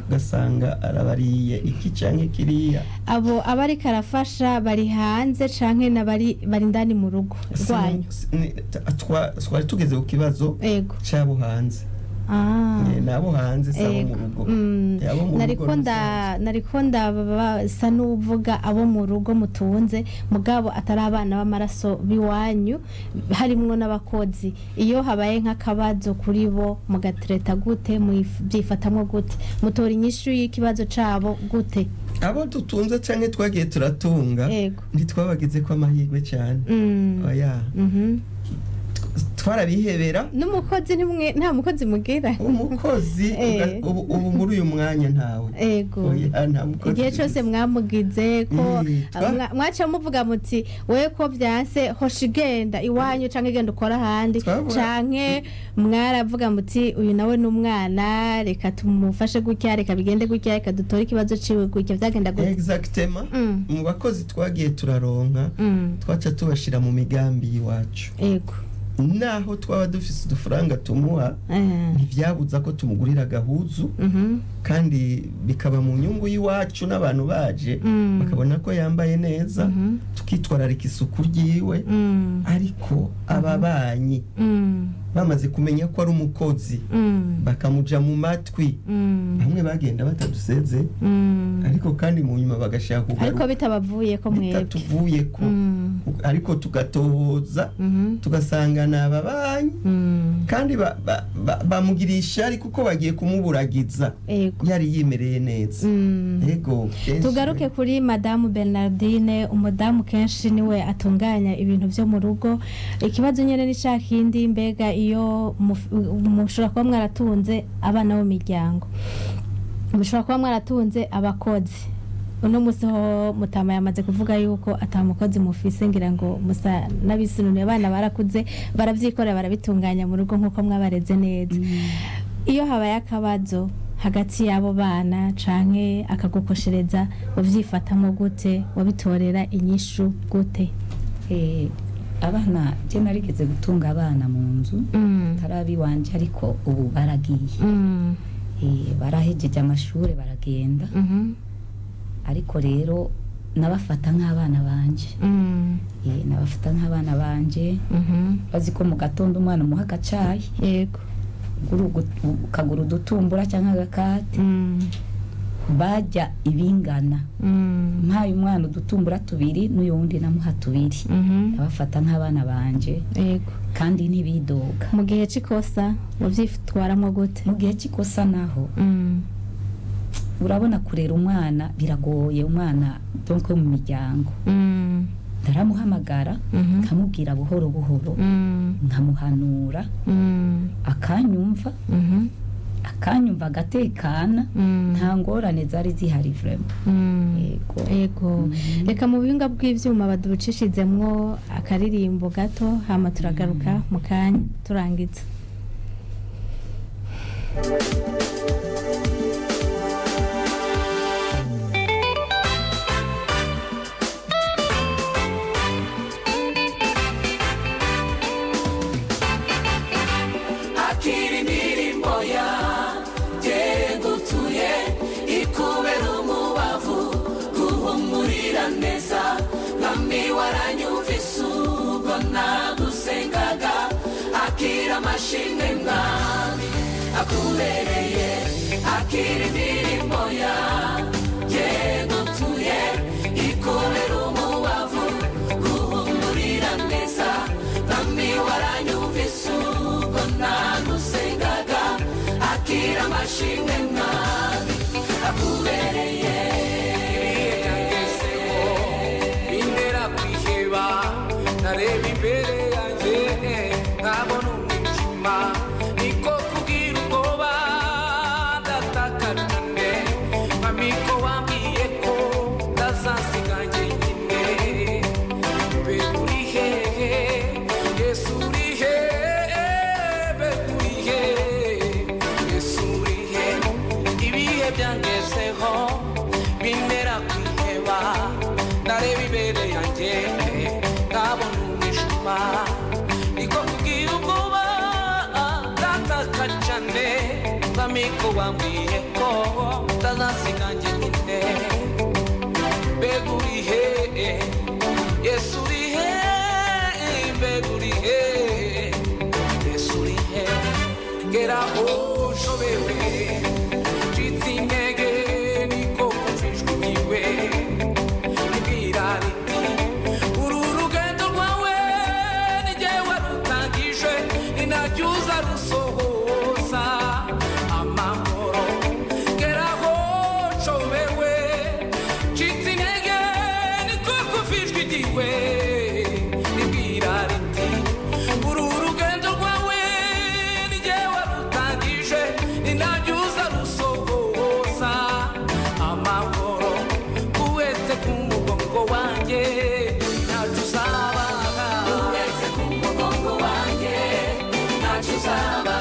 ugasanga arabariye iki canke kiriya. Abo abariko arafasha bari hanze canke n'abari bari indani mu rugo rwanyu? Twari tugeze ku kibazo c'abo hanze. Nabo hanze, si abo mu rugo. Abo mu rugo Nariko ntibisanzwe. Nariko ndabasa n'uvuga abo mu rugo mutunze, mugabo atari abana b'amaraso b'iwanyu, harimwo n'abakozi. Iyo habaye nk'akabazo kuri bo, mugatereta gute? Mubyifatamwo gute? Mutora inyishu y'ikibazo cabo gute? Abo dutunze canke twagiye turatunga, ntitwabagize ko amahirwe cyane. Oya. Twarabihebera. N'umukozi ntimwe? Nta mukozi mugira? Umukozi ubu muri uyu mwanya ntawe. Oya, nta mukozi Igihe cyose dufise. mwamugize ko mwaca muvuga muti: "Wewe ko byanse, hosha igenda iwanyu canke igenda ukora ahandi"? Canke mwaravuga muti: "Uyu nawe ni umwana, reka tumufashe gutya, reka bigende gutya, reka dutore ikibazo ciwe gutya"? Vyagenda gutya? Exactement. Mu bakozi twagiye turaronka, twaca tubashira mu migambi y'iwacu. Naho twaba dufise udufaranga tumuha, ntivyabuza ko tumugurira agahuzu, kandi bikaba mu nyungu y'iwacu n'abantu baje bakabona ko yambaye neza, tukitwararika isuku ryiwe. Ariko ababanyi bamaze kumenya ko ari umukozi, bakamuja mu matwi. Bamwe bagenda bataduseze, ariko kandi mu nyuma bagashaka Ariko kugaruka. bitabavuye ko mwebwe? Bitatuvuye ko, ariko tugatohoza, tugasanga ni ababanyi, kandi bamugirisha ishyari kuko bagiye kumuburagiza yari yimereye neza. Yego, kenshi. Tugaruke kuri madamu Bernardine. Umudamu kenshi niwe atunganya ibintu byo mu rugo. Ikibazo nyine ni cya kindi: mbega iyo mushobora kuba mwaratunze abana bo mu miryango, mushobora kuba mwaratunze abakozi, uno munsi ho mutama yamaze kuvuga yuko atamukozi mufise, ngira ngo musa n'abisununuye, abana barakuze, barabyikorera, barabitunganya mu rugo nk'uko mwabareze neza. Iyo habaye akabazo hagati y'abo bana canke akagukoshereza, wavyifatamo gute? Wabitorera inyishu gute? Abana, je narigeze gutunga abana mu nzu, atari iwanje, ariko ubu baragiye. Barahejeje amashure, baragenda. Ariko rero nabafata nk'abana banje. Nabafata nk'abana banje. Bazi ko mu gatondo umwana umuha agacayi, ukagura udutumbura cyangwa agakate, bajya ibingana. Mpaye umwana udutumbura tubiri, n'uyu wundi namuha tubiri. Nabafata nk'abana banje, kandi ntibidoga. Mu gihe c'ikosa wavyitwaramwo gute? Mu gihe cy'ikosa naho, urabona kurera umwana biragoye, umwana donc wo mu miryango, ndaramuhamagara, nkamubwira buhoro buhoro, nkamuhanura, akanyumva, akanyumva agatekana. Nta ngorane zari zihari vraiment. Yego. Ego. Reka mu buhinga bw'ivyuma baducishizemwo akaririmbo gato, hama turagaruka mu kanya turangiza. Akira indirimbo yanjye ngutuye, ikubera umubavu guhumurira neza. Mwami, waranyumvise ubwo nagusengaga. Akira amashimwe, Mwami, akubereye. Akira indirimbo yanjye ngutuye, ikubera umubavu guhumurira neza. Mwami, waranyumvise ubwo nagusengaga. Akira amashimwe, Mwami, akubereye. Ibihe byangezeho bintera kwiheba, nareba imbere yanjye nkabona umwijima, niko kugira ubwoba, ndataka cyane. Mwami, ko wambwiye ko ntazasiga njyenyine, mbega uri hehe? Yesu, uri hehe? Mbega uri hehe? Yesu, uri hehe? Ibihe byangezeho bintera kwiheba, ndareba imbere yanjye nkabona umwijima. Mwami ko wambwiye ko utazansiga njyenyine, mbega urihe Yesu, urihe, mbega urihe Yesu, urihe? Geraho ushobewe, ncitse intege, niko kumva ijwi ryiwe ribwira riti: "Uru rugendo rwawe ni jyewe rutangije, ni naryo uza rusohoza amahoro." Geraho nshobewe, ncitse intege, niko kumva ijwi ryiwe ribwira riti: "Uru rugendo rwawe ni jyewe rutangije, ni naryo uza rusohoza amahoro. Uretse ku mugongo wanjye ntacyo uzaba, uretse ku mugongo wanjye ntacyo uzaba,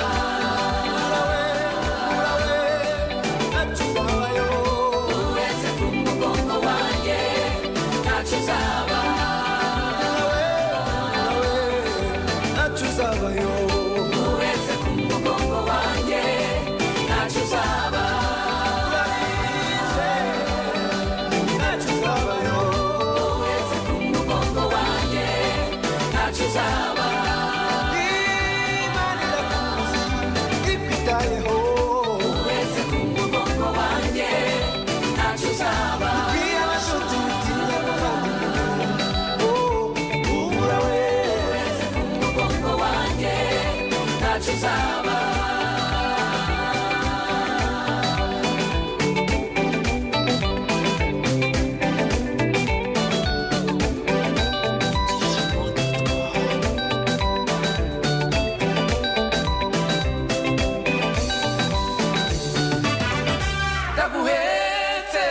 uretse ku mugongo wanjye ntacyo uzaba, uretse ku mugongo wanjye ntacyo uzaba, uretse ku mugongo wanjye ntacyo uzaba, uretse ku mugongo wanjye ntacyo uzaba, uretse ku mugongo wanjye ntacyo uzaba. Ndaguhetse,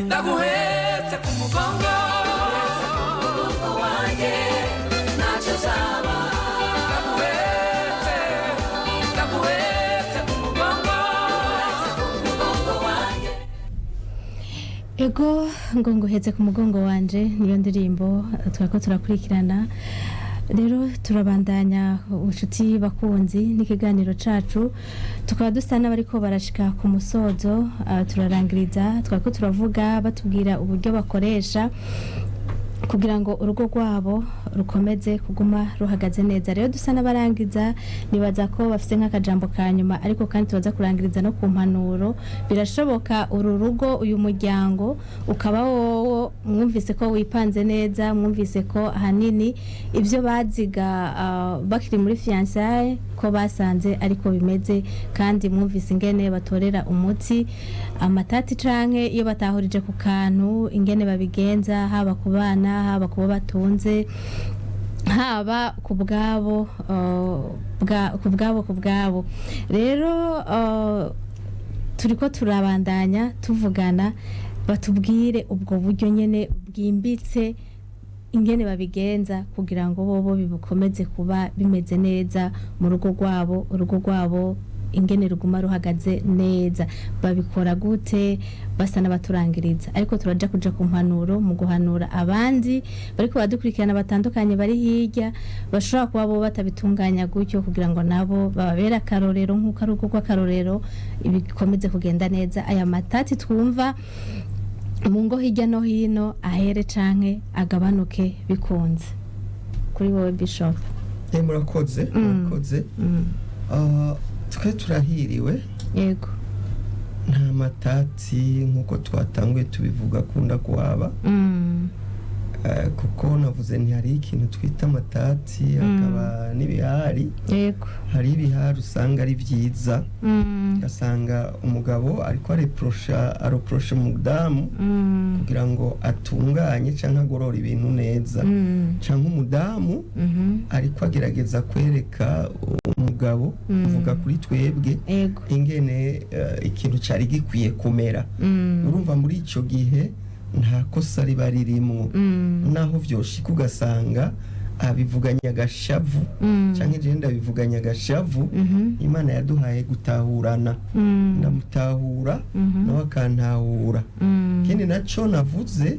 ndaguhetse ku mugongo, uretse ku mugongo wanjye ntacyo uzaba, ndaguhetse, ndaguhetse ku mugongo, uretse ku mugongo wanjye. Ego, ngo nguhetse ku mugongo wanje, niyo ndirimbo twako turakurikirana. Rero turabandanya, ubucuti bakunzi, n'ikiganiro cacu, tukaba dusa n'abariko barashika ku musozo. Turarangiriza, twako turavuga, batubwira uburyo bakoresha kugira ngo urugo rwabo rukomeze kuguma ruhagaze neza. Rero dusa n'abarangiza, nibaza ko bafite nk'akajambo ka nyuma, ariko kandi tubaza kurangiriza no ku mpanuro. Birashoboka uru rugo, uyu muryango ukaba wowo mwumvise ko wipanze neza, mwumvise ko ahanini ibyo baziga bakiri muri fiançailles ko basanze ariko bimeze, kandi mwumvise ingene batorera umuti amatati canke iyo batahurije ku kantu, ingene babigenza, haba ku bana, haba ku bo batunze, haba ku bwabo, ku bwabo. Rero turiko turabandanya tuvugana, batubwire ubwo buryo nyene bwimbitse, ingene babigenza kugira ngo bobo bikomeze kuba bimeze neza mu rugo rwabo, urugo rwabo ingene ruguma ruhagaze neza, babikora gute? Basa n'abaturangiriza, ariko turaja kuja ku mpanuro, mu guhanura abandi bariko baradukurikirana batandukanye bari hirya, bashobora kuba bo batabitunganya gutyo, kugira ngo nabo bababere akarorero nk'uko ari urugo rw'akarorero, bikomeze kugenda neza, aya matati twumva mu ngo hirya no hino ahere canke agabanuke bikunze. Kuri wowe, Bishop. Murakoze, murakoze. Twe turahiriwe. Nta matati nk'uko twatanguye tubivuga akunda kuhaba, kuko navuze nti hari ikintu twita amatati, hakaba n'ibihari. Hari ibihari usanga ari byiza, ugasanga umugabo ariko areprosha, aroprosha umudamu kugira ngo atunganye cyangwa agorore ibintu neza, cyangwa umudamu ariko agerageza kwereka umugabo, kuvuga kuri twebwe, ingene ikintu cyari gikwiye kumera. Urumva muri icyo gihe nta kosa riba ririmwo, naho vyoshika ugasanga abivuganye agashavu, canke jewe ndabivuganye agashavu. Imana yaduhaye gutahurana, ndamutahura, nawe akantahura. Ikindi naco navuze,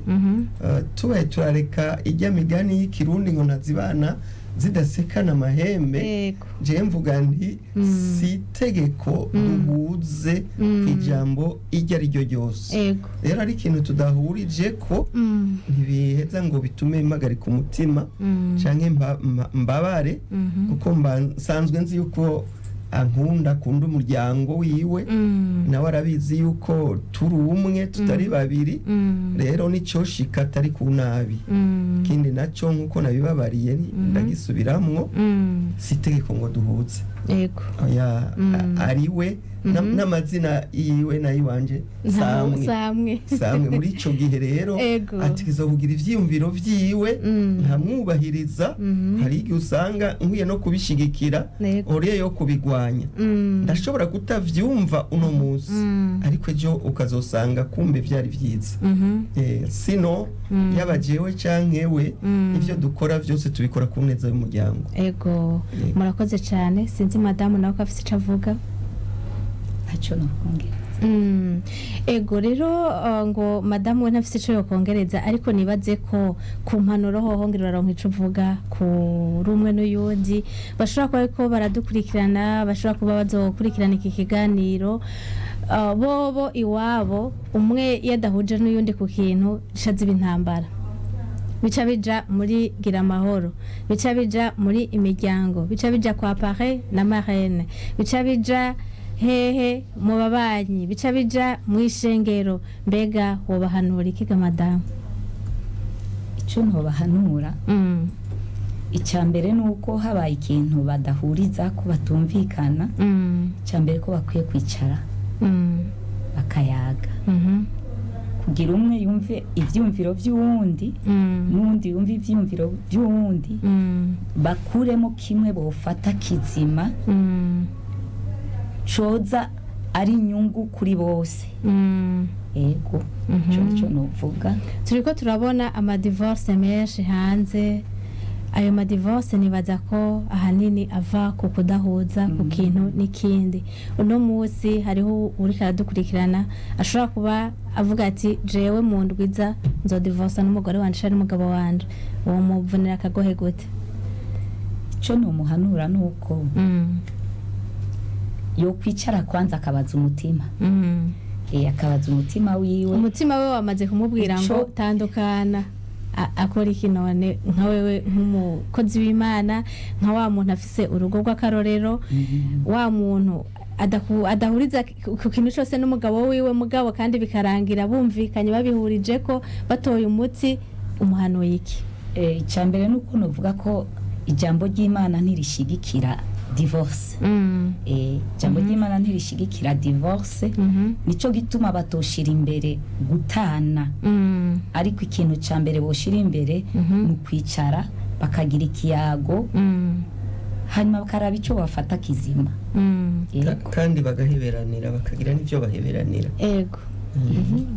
tubaye turareka ijya migani y'ikirundi ngo ntazibana. Zidasekana amahembe. Ego. Je mvuga nti si itegeko duhuze ku ijambo iryo ari ryo ryose. Ego. Rero ari ikintu tudahurije ko, ntibiheza ngo bitume mpagarika umutima canke mbabare, kuko mba nsanzwe nzi yuko ankunda, akunda umuryango wiwe, nawe arabizi yuko turi umwe, tutari babiri. Rero nicoshika atari ku nabi. Ikindi naco, nkuko nabibabariye ndagisubiramwo, si itegeko ngo duhuze. Ego. Oya, ari we n'amazina yiwe nayiwanje samwe. Samwe. Samwe. Muri ico gihe rero Ego. ategerezwa kugira ivyiyumviro vyiwe, nkamwubahiriza. Hari igihe usanga nkwiye no kubishigikira Ego. oriye yo kubigwanya. Ndashobora kutavyumva uno munsi, ariko ejo ukazosanga kumbe vyari vyiza. Sino yaba jewe canke we, ivyo dukora vyose tubikora ku neza y'umuryango. Ego. Yego. Murakoze cyane. Sinzi madamu nawe ko afise ico avuga. Ntacyo nokongera. Ego rero, ngo madamu we ntafise ico yokongereza, ariko nibaze ko ku mpanuro hoho ngira uraronka ico uvuga kuri umwe n'uyundi bashobora kuba ariko baradukurikirana, bashobora kuba bazokurikirana iki kiganiro. Bobo iwabo umwe iyo adahuje n'uyundi ku kintu, bica ziba intambara, bica bija muri gira amahoro, bica bija muri imiryango, bica bija kwa pare na marene, bica bija hehe mu babanyi, bica bija mu ishengero. Mbega wobahanura ikiga, madamu? Icyo ntobahanura, icya mbere ni uko habaye ikintu badahuriza ko batumvikana, icya mbere ko bakwiye kwicara bakayaga, kugira umwe yumve ibyumviro by'uwundi, n'uwundi yumve ibyumviro by'uwundi, bakuremo kimwe bofata kizima, coza ari inyungu kuri bose. Ego, ico nico novuga. Turiko turabona amadivorce menshi hanze. Ayo madivorce nibaza ko ahanini ava ku kudahuza ku kintu n'ikindi. Uno munsi hariho uriko aradukurikirana ashobora kuba avuga ati: "Jewe mu ndwiza nzodivorsa n'umugore wanje canke n'umugabo wanje." Uwo muvunira akagohe gute? Ico nomuhanura ni uko yokwicara kwanza akabaza umutima. Akabaza umutima wiwe. Umutima we wamaze kumubwira ngo tandukana. Akora iki none, nka wewe nk'umukozi w'Imana, nka wa muntu afise urugo rw'akarorero, wa muntu adahuriza ku kintu cyose n'umugabo wiwe, mugabo kandi bikarangira bumvikanye, babihurije ko batoye umuti, umuhanuye iki? Icya mbere ni uko novuga ko ijambo ry'Imana ntirishigikira divorce. Ijambo ry'Imana ntirishigikira divorce. Nico gituma batoshira imbere gutana, ariko ikintu cya mbere boshira imbere ni ukwicara bakagira ikiyago, hanyuma bakaraba icyo bafata kizima. Yego. Kandi bagaheberanira, bakagira n'ivyo baheberanira. Ego.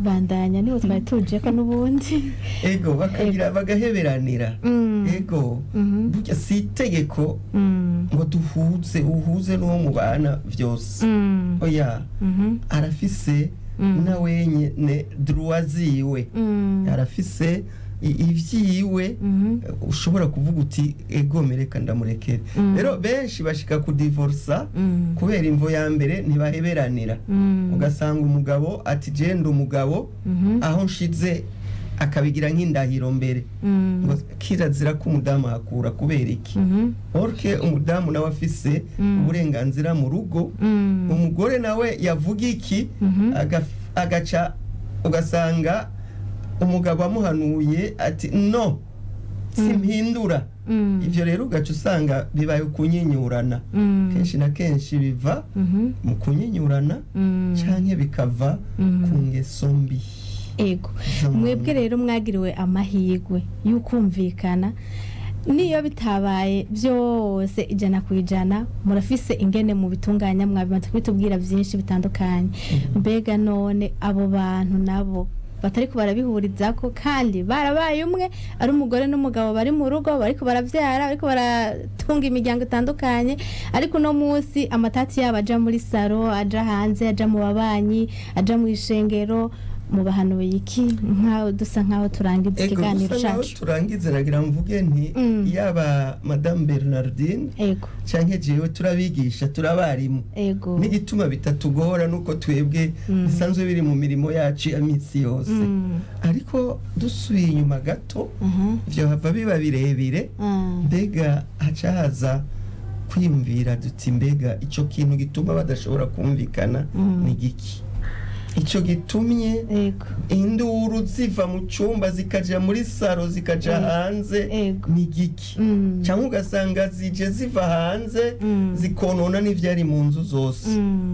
Bandanya, niho twari tuje ko n'ubundi. Ego, bakagira bagaheberanira. Ego. Burya si itegeko ngo duhuze, uhuze n'uwo mubana vyose. Oya, arafise na wenyene droit ziwe, arafise ivyiwe. Ushobora kuvuga uti: "Ego, mereka ndamurekere." Rero benshi bashika kudivorsa kubera imvo ya mbere, ntibaheberanira. Ugasanga umugabo ati: "Jenda umugabo aho nshize," akabigira nk'indahiro mbere, ngo kirazira ko umudamu ahakura. Kubera iki? Orke umudamu nawe afise uburenganzira mu rugo. Umugore nawe yavuga iki, agaca ugasanga umugabo amuhanuye ati: "No, simpindura." Ivyo rero ugaca usanga bibaye kunyinyurana. Kenshi na kenshi biva mu kunyinyurana, canke bikava ku ngeso mbi. Ego. Mwebwe rero mwagiriwe amahirwe y'ukumvikana, niyo bitabaye byose 100%, murafise ingene mu bitunganya, mwabimaze kubitubwira byinshi bitandukanye. Mbega none abo bantu nabo batariko barabihurizako kandi barabaye umwe, ari umugore n'umugabo bari mu rugo, bariko baravyara, bariko baratunga imiryango itandukanye, ariko uno munsi amatati yabo aja muri saro, aja hanze, aja mu babanyi, aja mu ishengero. Mubahanuye iki, nkaho dusa nkaho turangiza Ego, ikiganiro dusa nkaho cacu? turangize, nagira mvuge nti yaba Madame Bernardine canke jewe, turabigisha, turabarimu. N'igituma bitatugora nuko twebwe bisanzwe biri mu mirimo yacu ya minsi yose. Ariko dusubiye inyuma gato, vyohava biba birebire. Mbega haca haza kwiyumvira duti: mbega ico kintu gituma badashobora kumvikana ni giki? Ico gitumye induru ziva mu cyumba zikaja muri saro, zikaja hanze, ni giki? Cyangwa ugasanga zije ziva hanze, zikonona n'ivyari mu nzu zose.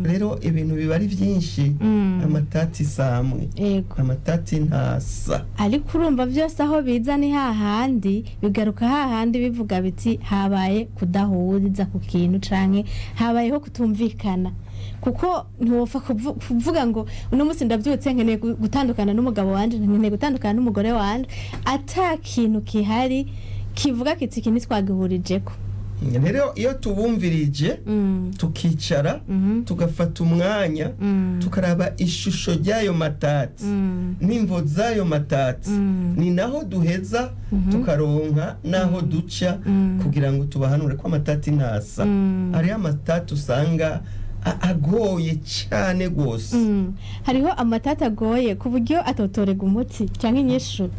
Rero ibintu biba ari byinshi. Amatati samwe, amatati ntasa. Ariko urumva byose aho biza ni hahandi bigaruka, hahandi bivuga biti habaye kudahuriza ku kintu canke habayeho kutumvikana, kuko ntiwopfa kuvuga ngo uno munsi ndabyutse nkeneye gutandukana n'umugabo wanje, nkeneye gutandukana n'umugore wanje, ata kintu kihari kivuga kiti iki ntitwagihurijeko. Rero iyo tubumvirije, tukicara, tugafata umwanya, tukaraba ishusho ry'ayo matati n'imvo z'ayo matati, ni naho duheza tukaronka n'aho duca kugira ngo tubahanure ko amatati ntasa. Hariho amatati usanga agoye cyane rwose. Hariho amatati agoye ku buryo atotorega umuti cyangwa inyishu.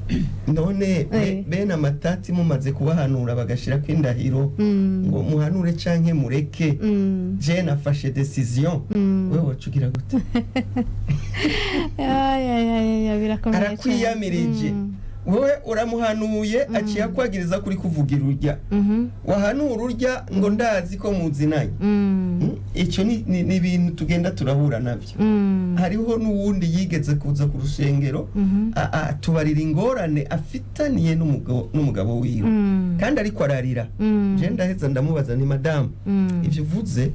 None bene amatati mumaze kubahanura, bagashirako indahiro ngo muhanure canke mureke, je nafashe décision, wewe waca ugira gute? Ay, ay, ay, ay, birakomeye cyane. Arakwiyamirije. Wowe uramuhanuye, aciye akwagiriza kuri kuvugira urya wahanura urya ngo ndazi ko muzinanye. Icyo ni ibintu tugenda turahura nabyo. Hariho n'uwundi yigeze kuza ku rushengero, atubarira ingorane afitaniye n'umugabo wiwe, kandi ariko ararira. Je ndaheza ndamubaza ni: madamu, ibyo uvuze,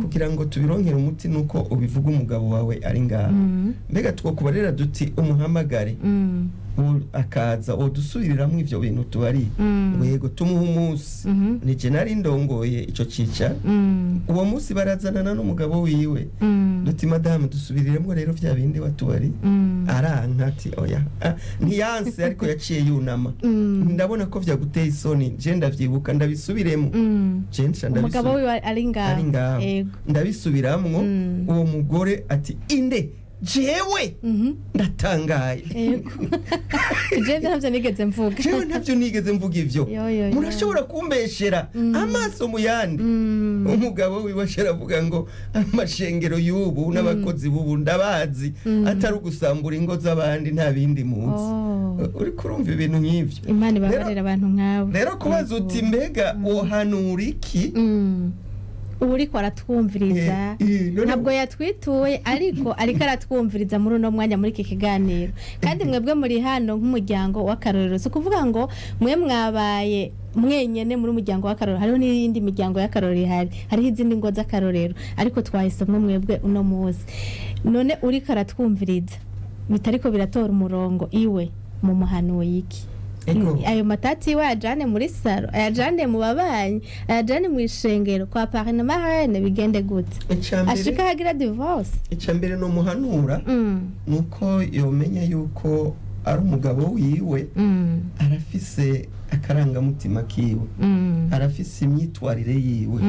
kugira ngo tubironkere umuti nuko ubivuga umugabo wawe ari ngaha. Mbega twokubarira duti umuhamagare, akaza udusubiriramwo ivyo bintu tubariye? Ngo yego, tumuhe umunsi. Nije nari ndongoye ico cicaro. Uwo munsi barazanana n'umugabo wiwe. Duti: madamu, dusubiriremo rero vya bindi watubari. Aranka ati: oya. Ah, ntiyanse ariko yaciye yunama. Ndabona ko vyaguteye isoni, je ndavyibuka, ndabisubiremo. Je nca Umugabo ndabisubira wiwe ari ngaho? Ari ngaho. Ndabisubiramwo. Uwo mugore ati: inde? Jewe? Ndatangaye. Jewe ntabyo nigeze mvuga. Jewe ntabyo nigeze mvuga ivyo. Yo, yo, yo. Murashobora kumbeshera amaso mu yandi? Umugabo wiwe ashara avuga ngo amashengero y'ubu n'abakozi b'ubu ndabazi, atari ugusambura ingo z'abandi nta bindi muzi. Oh. Uriko urumva ibintu nk'ivyo. Imana ibabarira abantu nk'abo. Rero kubaza uti: mbega wohanura iki? Ubu uriko aratwumviriza, ntabwo yatwituye, ariko aratwumviriza muri uno mwanya, muri iki kiganiro. Kandi mwebwe muri hano nk'umuryango w'akarorero, si ukuvuga ngo mwe mwabaye mwenyene muri umuryango w'akarorero, hariho n'iyindi miryango y'akarorero ihari, hariho izindi ngo z'akarorero, ariko twahisemo mwebwe uno munsi. None uriko aratwumviriza bitariko biratora umurongo iwe, mu muhanuye iki? Ego. Ayo matati iwe ayajane muri saro, ayajane mu babanyi, ayajane mu ishengero kwa parrain na marraine, bigende gute? Icambere, Ashika hagira divorce? Icambere no muhanura nuko yomenya yuko ari umugabo wiwe, arafise akarangamutima kiwe, arafise imyitwarire yiwe,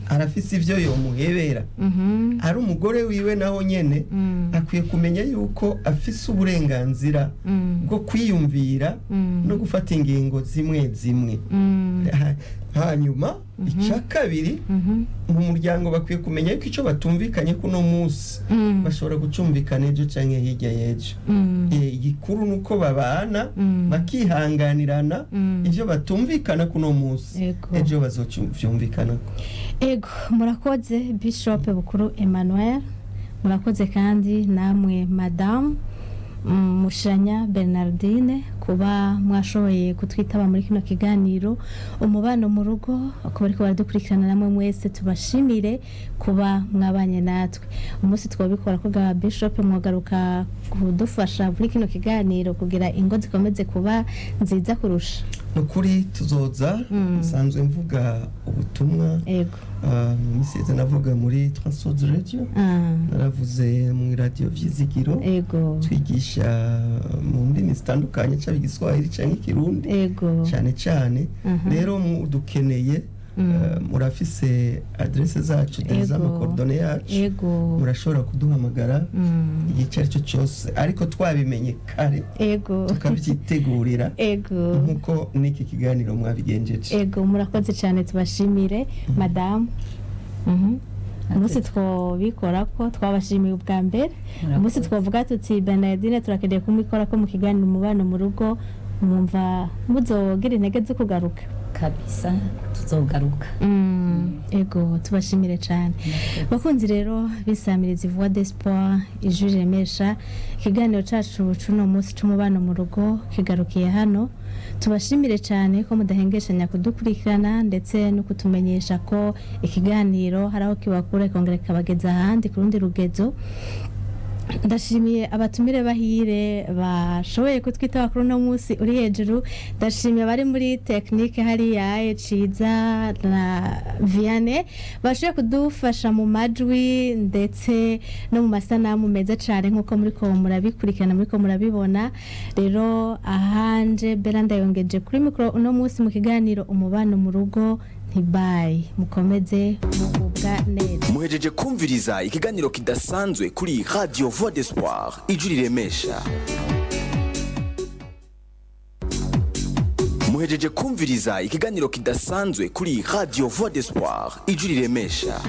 arafise ivyo yomuhebera. Ari umugore wiwe naho nyene, akwiye kumenya yuko afise uburenganzira bwo kwiyumvira no gufata ingingo zimwe zimwe. Hanyuma icya kabiri, mu muryango bakwiye kumenya yuko icyo batumvikanye kuno munsi bashobora gucumvikana ejo canke hirya y'ejo. Igikuru ni uko babana, bakihanganirana. Ivyo batumvikana kuno munsi, ejo bazovyumvikanako. Ego, murakoze Bishop Bukuru Emmanuel, murakoze kandi namwe Madamu Mushanya Bernardine kuba mwashoboye kutwitaba muri kino kiganiro umubano mu rugo. Kuba ariko baradukurikirana namwe mwese tubashimire kuba mwabanye natwe. Umunsi twabikora ko bwa Bishop mwagaruka kudufasha muri kino kiganiro kugira ingo zikomeze kuba nziza kurusha. Ni ukuri tuzoza. Nsanzwe mvuga ubutumwa. Mu minsi iheze navuga muri Transworld Radio, naravuze mu radio Vyizigiro, twigisha mu ndimi zitandukanye, caba Igiswahili canke Ikirundi cyane cyane. Rero dukeneye, murafise adresse zacu, déjà ama coordonnées yacu, murashobora kuduhamagara igihe icyo ari cyo cyose, ariko twabimenye kare, tukabyitegurira nk'uko n'iki kiganiro mwabigenjeje. Ego, murakoze cyane, tubashimire madamu. Umunsi twobikora ko twabashimiye ubwa mbere, umunsi twavuga tuti Bernardine turakeneye kumwikora ko mu kiganiro Umubano mu Rugo, mwumva muzogira intege zo kugaruka? Kabisa, tuzogaruka. Ego, tubashimire cyane. Bakunzi rero bisamiriza Voix d'Espoir, Ijwi Riremesha, ikiganiro cacu cuno munsi c'umubano mu rugo kigarukiye hano. Tubashimire cyane ko mudahengeshanya kudukurikirana ndetse no kutumenyesha ko ikiganiro hari aho kibakura kikongera kikabageza ahandi ku rundi rugezo. Ndashimiye abatumire bahire bashoboye kutwitaba kuri uno munsi uri hejuru. Ndashimiye abari muri tekinike hariya, Ciza na Vianney, bashoboye kudufasha mu majwi ndetse no mu masanamu meza cyane nk'uko muri ko murabikurikirana, muri ko murabibona. Rero ahanje Bera ndayongeje kuri mikoro uno munsi mu kiganiro Umubano mu Rugo, ntibayi mukomeze mugubwa neza. Muhejeje kumviriza ikiganiro kidasanzwe kuri Radio Voix d'Espoir, Ijwi Riremesha. Muhejeje kumviriza ikiganiro kidasanzwe kuri Radio Voix d'Espoir, Ijwi Riremesha.